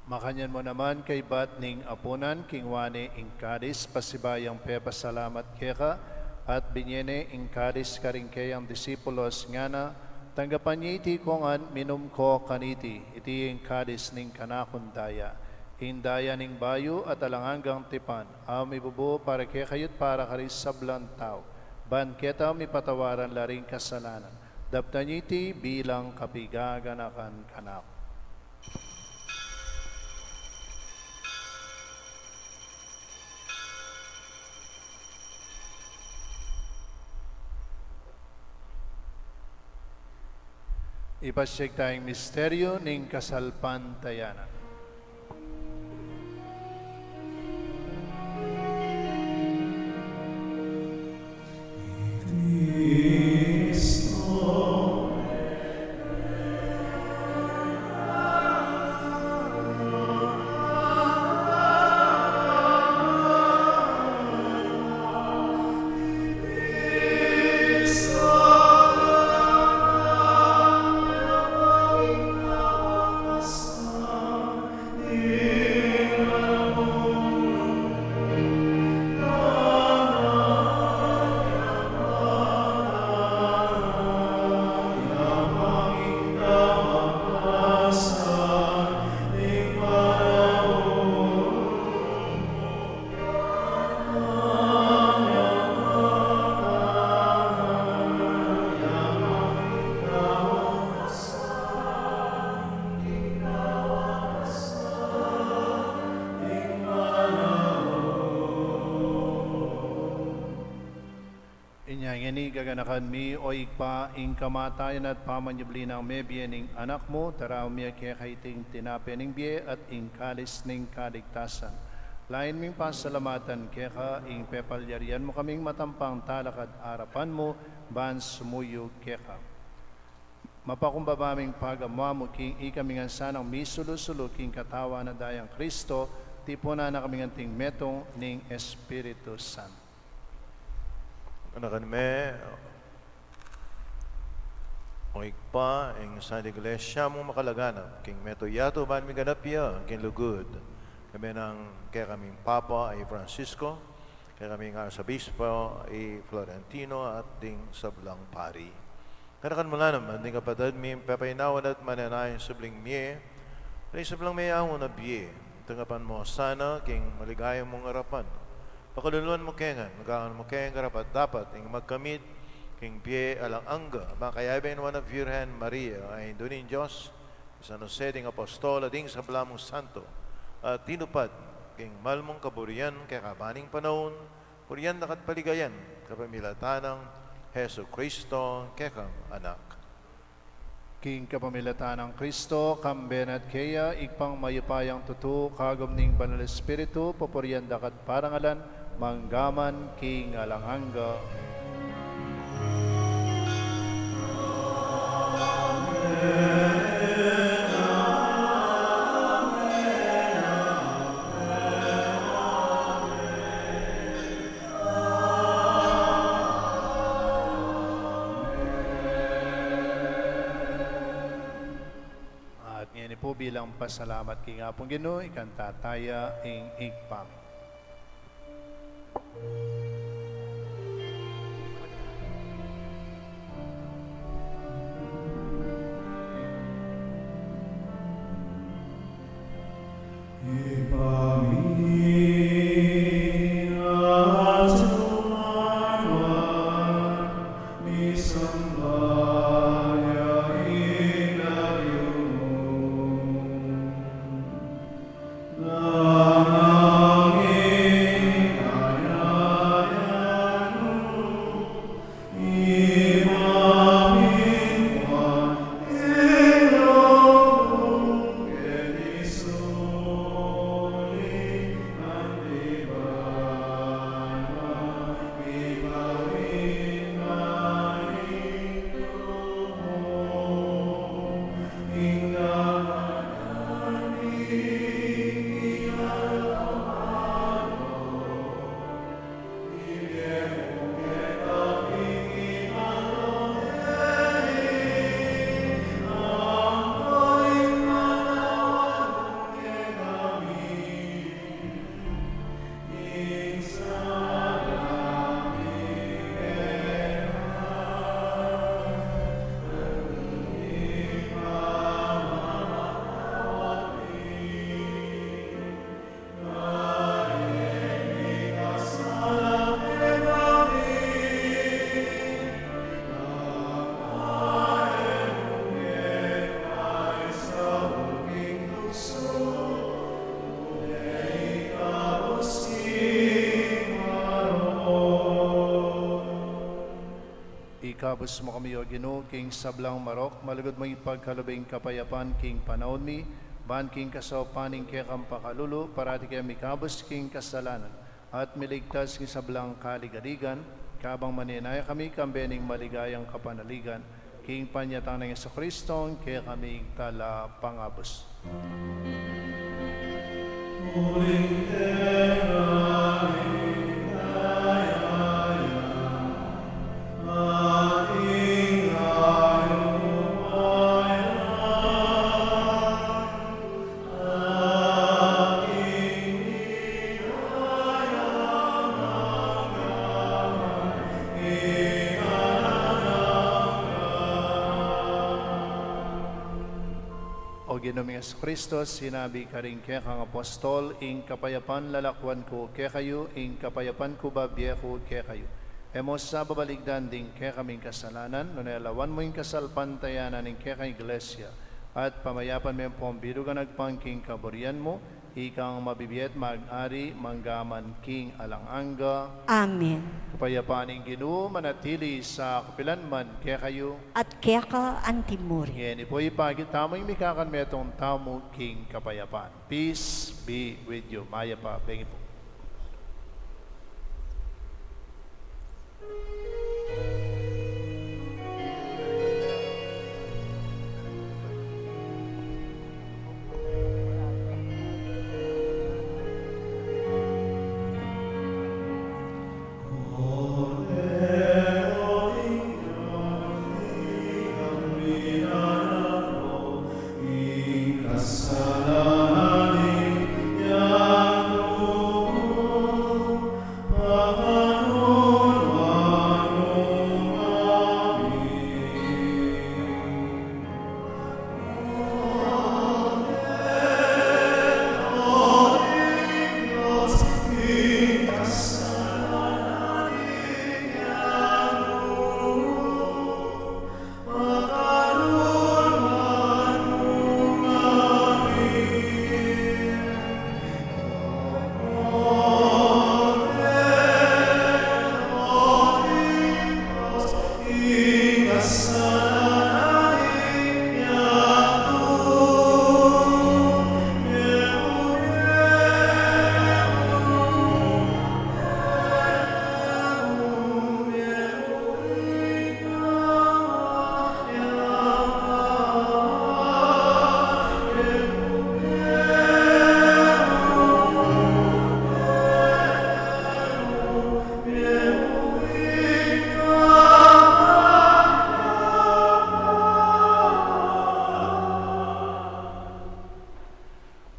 Makanyan mu naman kaybat ning apunan, kinua ne ing kalis, pasibayu yang pepasalamat keka, at binye ne ing kalis karing keyang disipulos, ngana: Tanggapan ye iti kongan, minum ko kaniti, iti ing kalis ning kanakung daya, ing daya ning bayu at alang anggang tipan, a mibubu para kekayu't para karing sablang tau, ban keta mipatawaran la ring kasalanan. Daptan ye iti bilang kapigaganakan kanaku. Ipasyag taya ing misteryu ning kasalpantayanan. Ngeni gaganakan mi, o Ibpa, ing kamatayan at pamanyubli nang mebie ning Anak mu, daraun mi keka iting tinape ning bie at ing kalis ning kaligtasan. Lain ming pasalamatan keka ing pepalyarian mu kaming matampang talakad arapan mu ban sumuyu keka. Mapakumbaba ming pagamuan mu king ikami ngan sanang misulu-sulu king katawan at dayang Kristo, tipunan na kami ngan anting metung ning Espiritu Santo. Ganakan me, o Ibpa, ing Santa Iglesia mung makalaganap king metung yatu ban miganap ya king lugud, kayabe nang kekaming Papa i Francisco, kekaming Arsobispo i Florentino, at ding sablang pari. Ganakan mu la naman ding kapatad ming pepainawan at manenaya king subling mie, ring sublang meyaun a bie, tanggapan mu la sana king maligaya mung arapan. Pakaluluan mu kami ngan, magangan mu kaming karapat-dapat ing magkamit king bie alang angga, ban kayabe ning Nuan a Virgen Maria, a Indu ning Dios, San Jose ding apostol, at ding sabla mung santo, a tinupad king mal mung kaburian kekabang panaun, purian da ka at paligayan kapamilatan nang Jesucristo, kekang Anak. King kapamilatan nang Kristo, kambe na at keya, Ibpang mayupayang tutu, kagum ning Banal Espiritu, pupurian da ka at parangalan, mangga man king alang angga. At ngeni pu, bilang pasalamat king Apung Ginu, ikanta taya ing Ibpa. Ikabus mu kami, O Ginu, king sablang marok, malugud mung ipagkalub ing kapayapan king panaun mi, ban king kasaupan ning kekang pakalulu, parati kami mikabus king kasalanan at miligtas king sablang kaligaligan, kabang manenaya kami kambe ning maligayang kapanaligan king panyatang nang Jesucristo, a kekaming Talapangabus. O Ginu ming Jesucristo, sinabi mu karing kekang apostol, ing kapayapan lalakwan ku kekayu, ing kapayapan ku babie ku kekayu. E mu sa babaligdan ding kekaming kasalanan, nune lawan mu ing kasalpantayanan ning kekang Iglesia, at pamayapan me ampong birugan agpang king kaburian mu, Ikang mabibie at mag-ari, mangga man king alang angga. Amen. Kapayapan ning Ginu manatili sa kapilan man kekayu. At keka antimurin. Ngeni pu, ipakit tamu ing mikakanmetung tamu king kapayapan. Peace be with you. Mayap a bengi pu.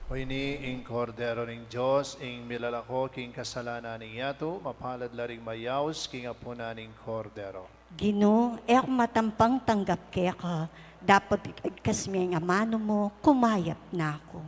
O ini ing Kordero ning Dios, ing milalako king kasalanan ning yatu. Mapalad la ring mayaus king apunan ning Kordero. Ginu, e ku matampang tanggap keka, dapot ibagkas me ing amanu mu, kumayap na ku.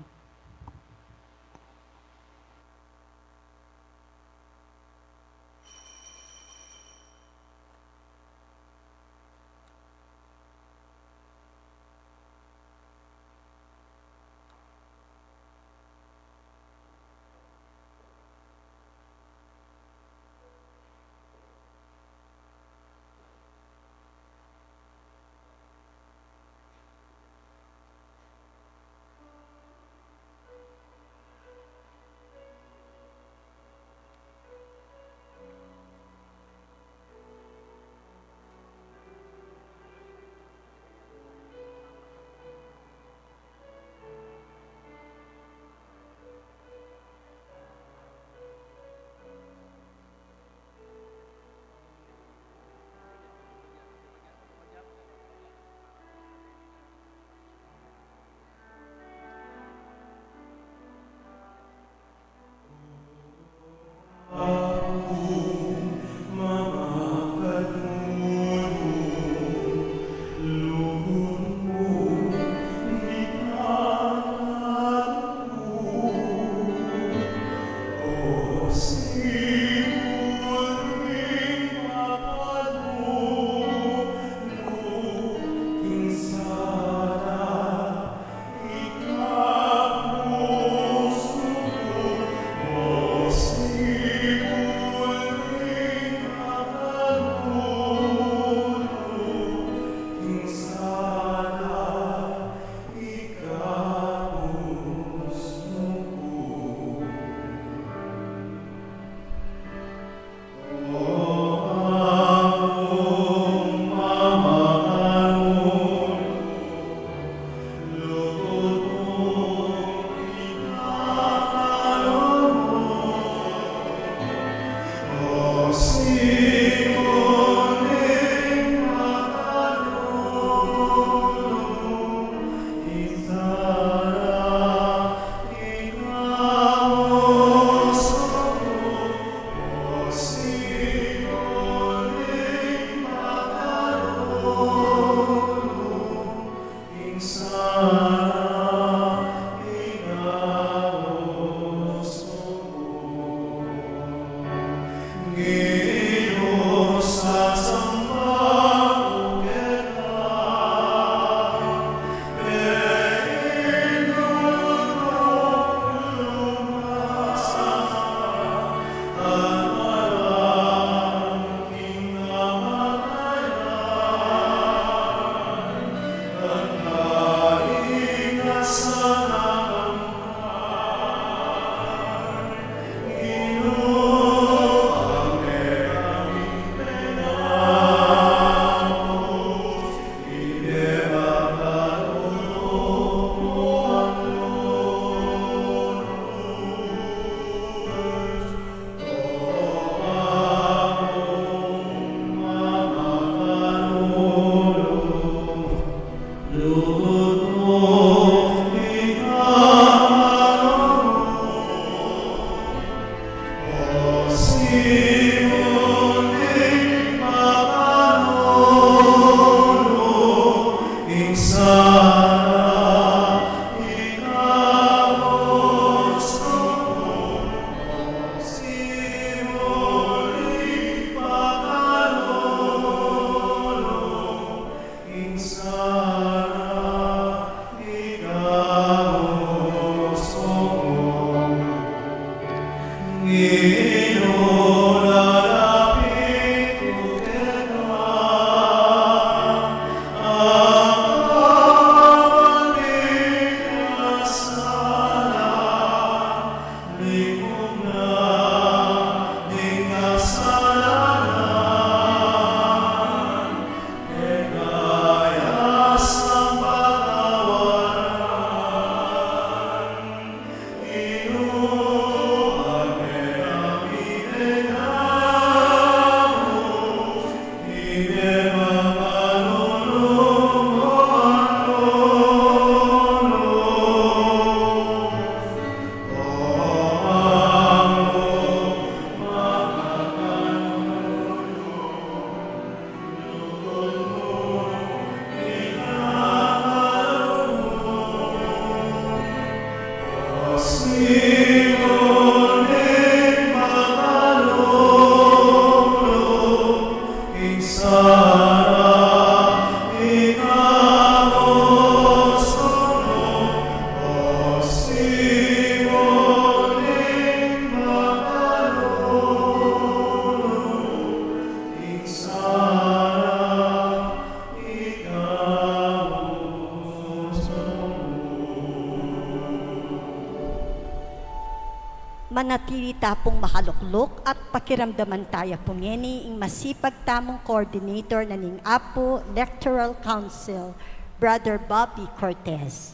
Manatili ta pung makalukluk at pakiramdaman taya pu ngeni ing masipag tamung coordinator na ning Apu Electoral Council, Brother Bobby Cortez.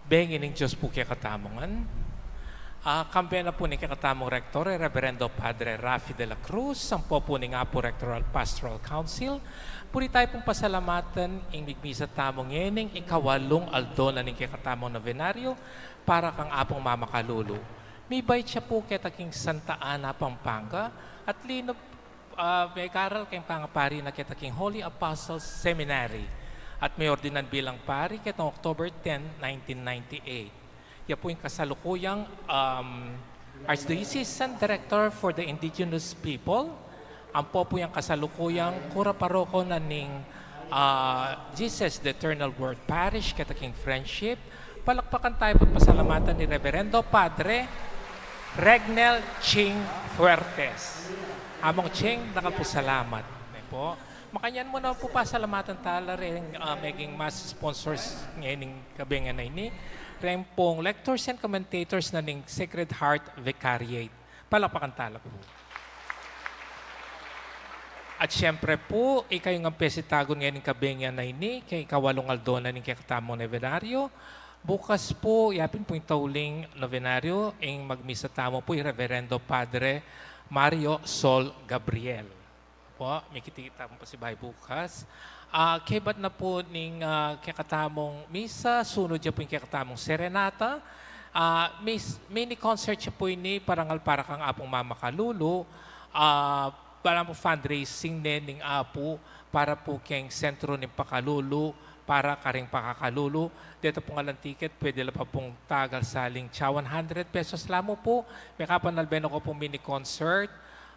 Bengi ning Dios pu kekatamu ngan. Ah, kambe na pu ning kekatamung rektor, i Reverendo Padre Rafi de la Cruz, ampo pu ning Apu Rectoral Pastoral Council, buri tayu pung pasalamatan ing migmisa tamu ngening ikawalung aldo na ning kekatamung nobenaryo para kang Apung Mamakalulu. Mibait ya pu keta king Santa Ana, Pampanga, at linub ah, megaral keng pangapari na keta king Holy Apostles Seminary, at miordinan bilang pari ketang October ten, nineteen ninety-eight. Ya pu ing kasalukuyang, um, Archdiocesan Director for the Indigenous People. Ampo pu yang kasalukuyang kura paroko na ning, ah, Jesus the Eternal Word Parish keta king Friendship. Palakpakan tayu pu't pasalamatan i Reverendo Padre Regnel Ching Fuertes. Among Ching, dakal pung salamat. Ne pu. Makanyan mu na pu pasalamatan tala reng, ah, meging mass sponsors ngening kabeng a ini. Reng pung lectors and commentators na ning Sacred Heart Vicariate. Palakpakan tala pu. At siyempre pu, ikayu ngang pesitagun ngening kabeng a ini, keng ikawalung aldo na ning kekatamung nobenaryo. Bukas pu, yapin pu ing tauling nobenaryo, ing magmisa tamu pu i Reverendo Padre Mario Sol Gabriel. Pu, mikit-ikit tamu pasibayu bukas. Ah, kebat na pu ning, ah, kekatamung misa, sunud ya pu ing kekatamung serenata. Ah, mis-, mini concert ya pu ini, parangal para kang Apung Mamakalulu. Ah, balamu fundraising ne ning Apu para pu keng Sentro ning Pakalulu, para karing pakakalulu. Deta pung alang tiket, pwede la pa pung tagal saling tsa one hundred pesos la mu pu. Mekapanalbe na ko pung mini concert.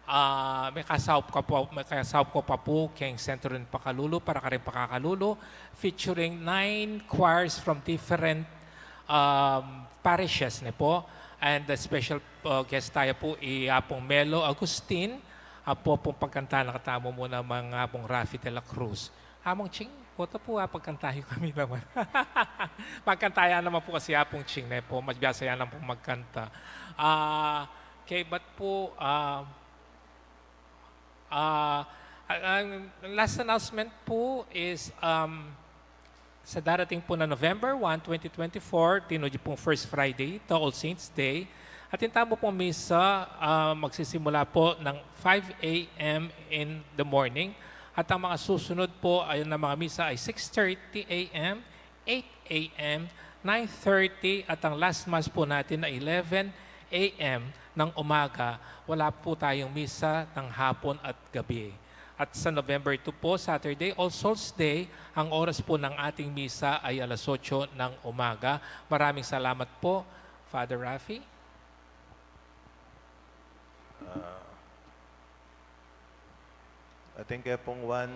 Ah, mekasaup ko pa, mekasaup ko pa pu keng Sentro ning Pakalulu para karing pakakalulu, featuring nine choirs from different, um, parishes, ne pu. And the special, uh, guest taya pu i Apung Melo Agustin, ampo pung pagkanta na katamu muna mang Apung Rafi de la Cruz. Among Ching, kota pu, ah, pagkanta yu kami naman. Pagkanta ya naman pu kasi Apung Ching, ne pu, mas biyasa ya naman pu magkanta. Ah, kebat pu, ah, ah, ah, ang last announcement pu is, um, sa darating pu na November one, twenty twenty-four, tinud ya pung First Friday, to All Saints Day, Atin tamu pong misa, ah, magsisimula po ng five a m in the morning. At ang mga susunod po ay, na mga misa ay six thirty a m, eight a m, nine thirty, at ang last mass po natin ay eleven a m ng umaga. Wala po tayong misa ng hapon at gabi. At sa November two po, Saturday, All Souls Day, ang oras po ng ating misa ay alas otso ng umaga. Maraming salamat po, Father Rafi. Ah, atin ke pung one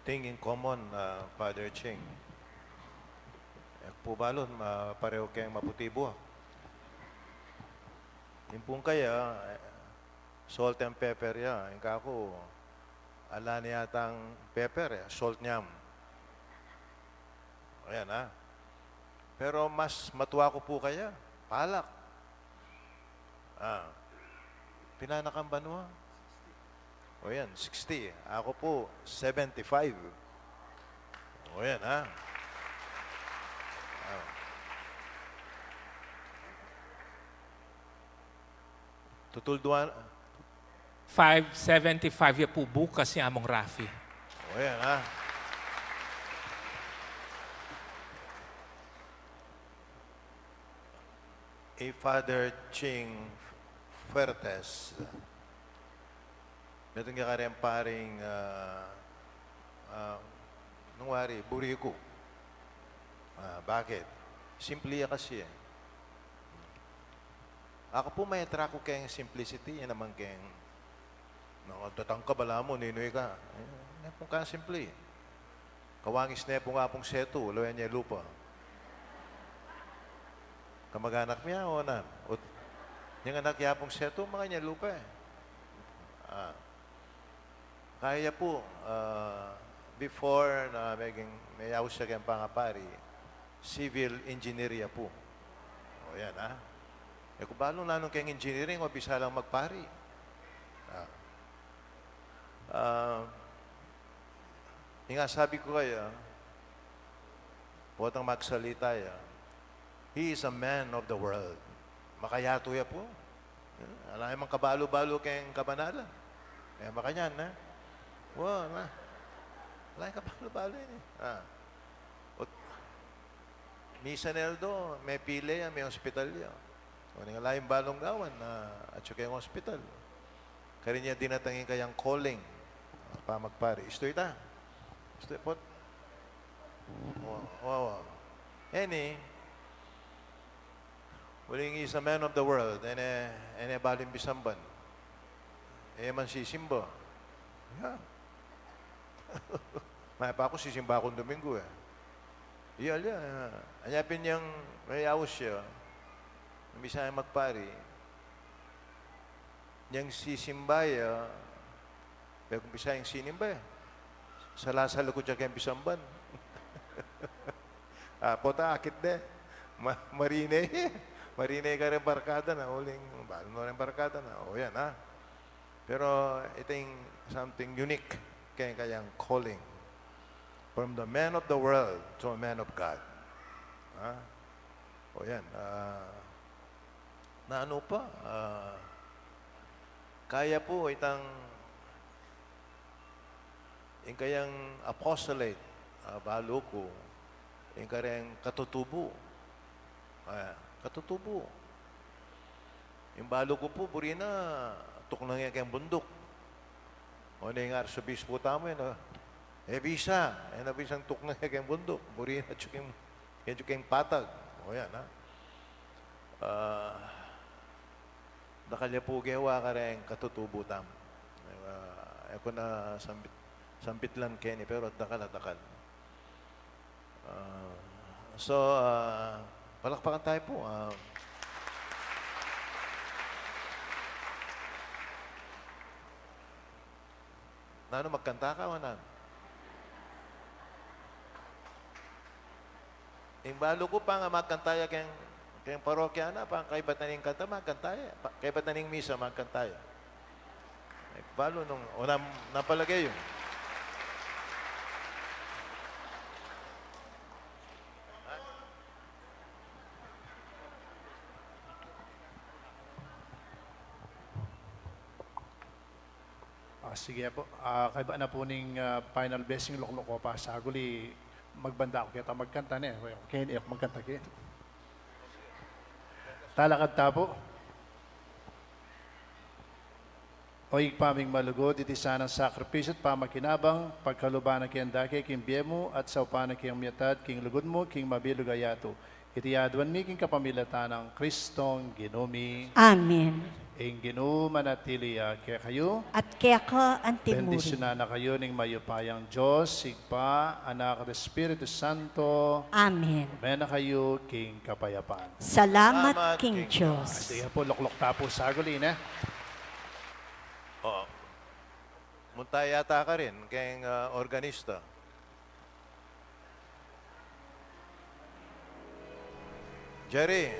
thing in common, ah, Father Ching. E ku pu balun, ah, pareho keng maputi buak. Ing pung kaya, eh, salt and pepper ya. Ing kaku, ala ne yatang pepper, eh, salt ne mu. Ayan, ha. Pero mas matua ku pu kaya, palak. Ah. Pila na kang banua? O yan, sixty. Aku pu, seventy-five. O yan, ha. Ah. Tutulduan. Five seventy-five ya pu bukas, ya Among Rafi. O yan, ha. I Father Ching Fuertes. Metung ya kareng paring, ah, ah, nung wari, buri ku. Ah, bakit? Simple ya kasi, eh. Aku pu, ma-attract ku keng simplicity, yan naman keng, na, datang ka, bala mu, ninu ka. Eh, yan pung kasimple. Kawangis ne pu nga pung setu, lawen ne lupa. Kamag-anak mi ya, o nan. Ut, yang anak ya pung setu, makanyan lupa, eh. Ah. Kaya pu, ah, before na meging, meyaus ya keng pangapari, civil engineer ya pu. O yan, ha. E ku balu nung nanung keng engineering, o bisa lang magpari. Ah. Ah, ing asabi ku kaya, potang magsalita ya, he is a man of the world. Makayatu ya pu. Ala ya mang kabalu-balu keng kabanalan. E, makanyan, ne? Wa, na. Ala yang kabalu-balu ini. Ah. Ut, misan aldo, mepile ya, me-ospital ya. O, ning ala yang balung gawan na atyu keng ospital. Karin ya dinatang ing kayang calling. Pamagpari. Istu ita. Istu pot. Wa, wa, wa. Eni, uling is a man of the world. Ene, ene baling bisamban. E man sisimba. Ya. Mayap aku, sisimba kung Domingo, e. Iya, iya. Anya pin yang meyaus ya, misan yang magpari, yang sisimba ya, pag-umpisa yang sinimba ya, sala-sala ku ya keng bisamban. Ah, pota akit de. Ma-, marine. Marine kareng barkada na, uling, balu no reng barkada na. O yan, ha. Pero ita ing something unique keng kayang calling. From the man of the world to a man of God. Ha? O yan, ah, nanu pa, ah, kaya pu itang ing kayang apostolate, ah, balu ku, ing kareng katutubu. Ah, katutubu. Ing balu ku pu, buri na tuknang ya keng bunduk. O, ning arsobispo tamu, e, no? E bisa, e na bisang tuknang ya keng bunduk. Buri na atyu keng, atyu keng patag. O yan, ha? Ah, dakal ya pu gewa kareng katutubu tamu. Ah, e ku na sambit, sambit lang keni, pero dakal a dakal. Ah, so, ah, palakpakan tayo pu. Ah, nanu, magkanta ka o nanu? Ing balu ku, pang magkanta ya keng, keng parokya na, pang kaybat na ning kanta, magkanta ya. Pa-, kaybat na ning misa, magkanta ya. E ku balu nung, o nam-, napalage yu. Ah, sige po. Ah, kaiba na po ning, ah, final blessing, lukluk ko pa saguli, magbanda ko keta magkanta ne. Kaya, kaya magkanta kaya. Talakad ta po. O Ibpa ming malugud, iti sanang sakripisyu at pamakinabang, pagkaluban na keng dake king bie mu at saupan na keng miatad king lugud mu king mabilug a yatu. Iti aduan mi king kapamilatan nang Kristong Ginu mi. Amen. Ing Ginu manatili ya kekayu. At keka antimurin. Bendisyunan na kayu ning mayupayang Dios, Ibpa, Anak, at Espiritu Santo. Amen. Mena kayu king kapayapan. Salamat Salamat king king Dios. Dios. Sige po, lukluk ta po saguli, ne? Oo. Munta yata ka rin keng, ah, organista. Jerry.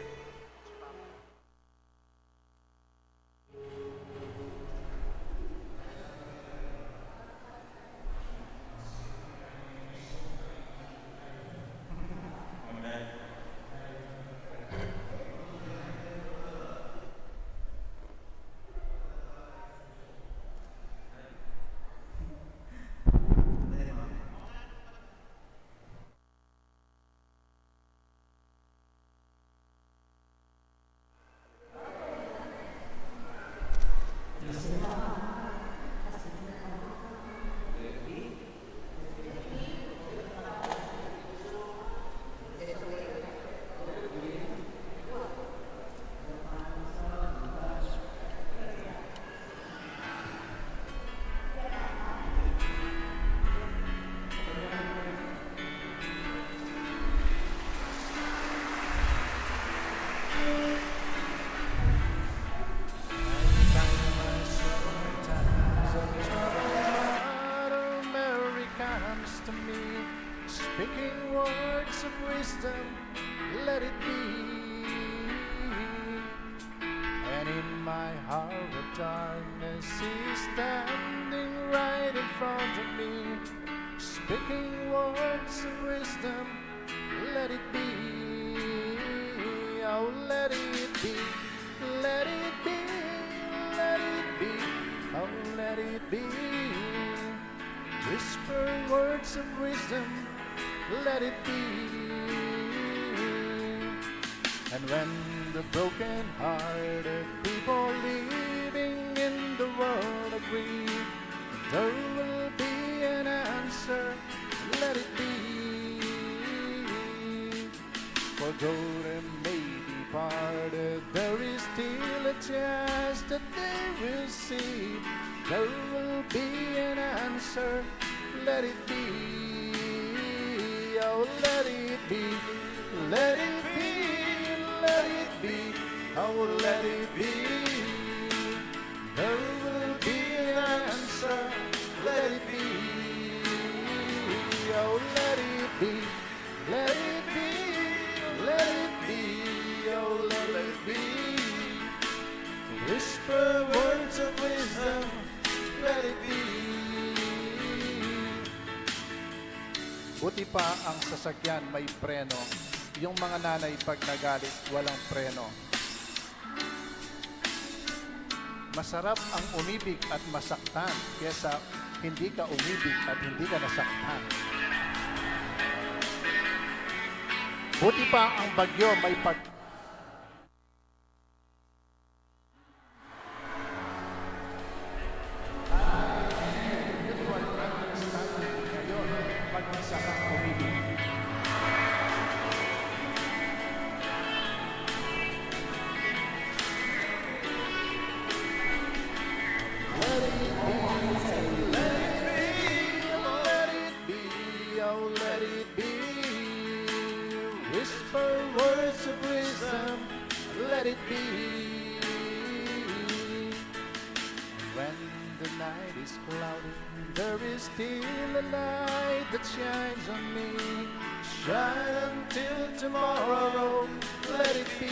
Mary comes to me, speaking words of wisdom, let it be. And in my hour of darkness, he's standing right in front of me, speaking words of wisdom. Let it be, oh, let it be, let it be, let it be, oh, let it be. Whisper words of wisdom, let it be. And when the broken-hearted people living in the world agree, there will be an answer, let it be. For though they may be parted, there is still a chance that they will see. There will be an answer, let it be. Oh, let it be, let it be, let it be. Oh, let it be. There will be an answer, let it be. Oh, let it be, let it be, let it be. Oh, let it be. Whisper words of wisdom, let it be. Buti pa ang sasakyan may preno. Yung mga nanay pag nagalit, walang preno. Masarap ang umibig at masaktan kesa hindi ka umibig at hindi ka nasaktan. Buti pa ang bagyo may pag- Let it be, oh, let it be. Whisper words of wisdom, let it be. When the night is cloudy, there is still a light that shines on me. Shine until tomorrow, let it be.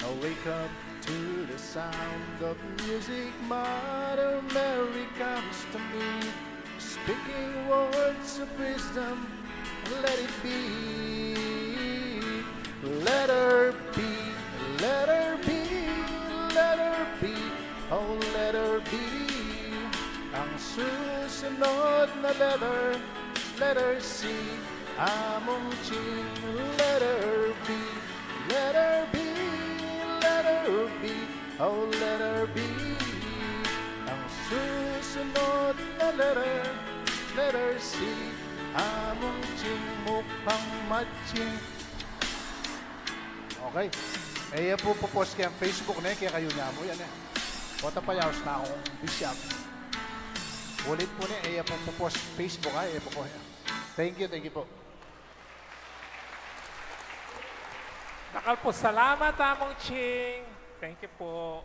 I wake up to the sound of music, Mother Mary comes to me, speaking words of wisdom, let it be. Let her be, let her be, let her be. O, letter B. Ang susunod na letter, letter C. Among Ching, letter B. Letter B, letter B. O, letter B. Ang susunod na letter, letter C. Among Ching, mukhang matching. Okay. E ya pu popost keng Facebook ne, kekayu ne mu yan e. Pota payaus na kung bisyam. Ulit pu ne, e ya pu popost Facebook ha, e ya pu po. Thank you, thank you po. Dakal pung salamat, Among Ching. Thank you po.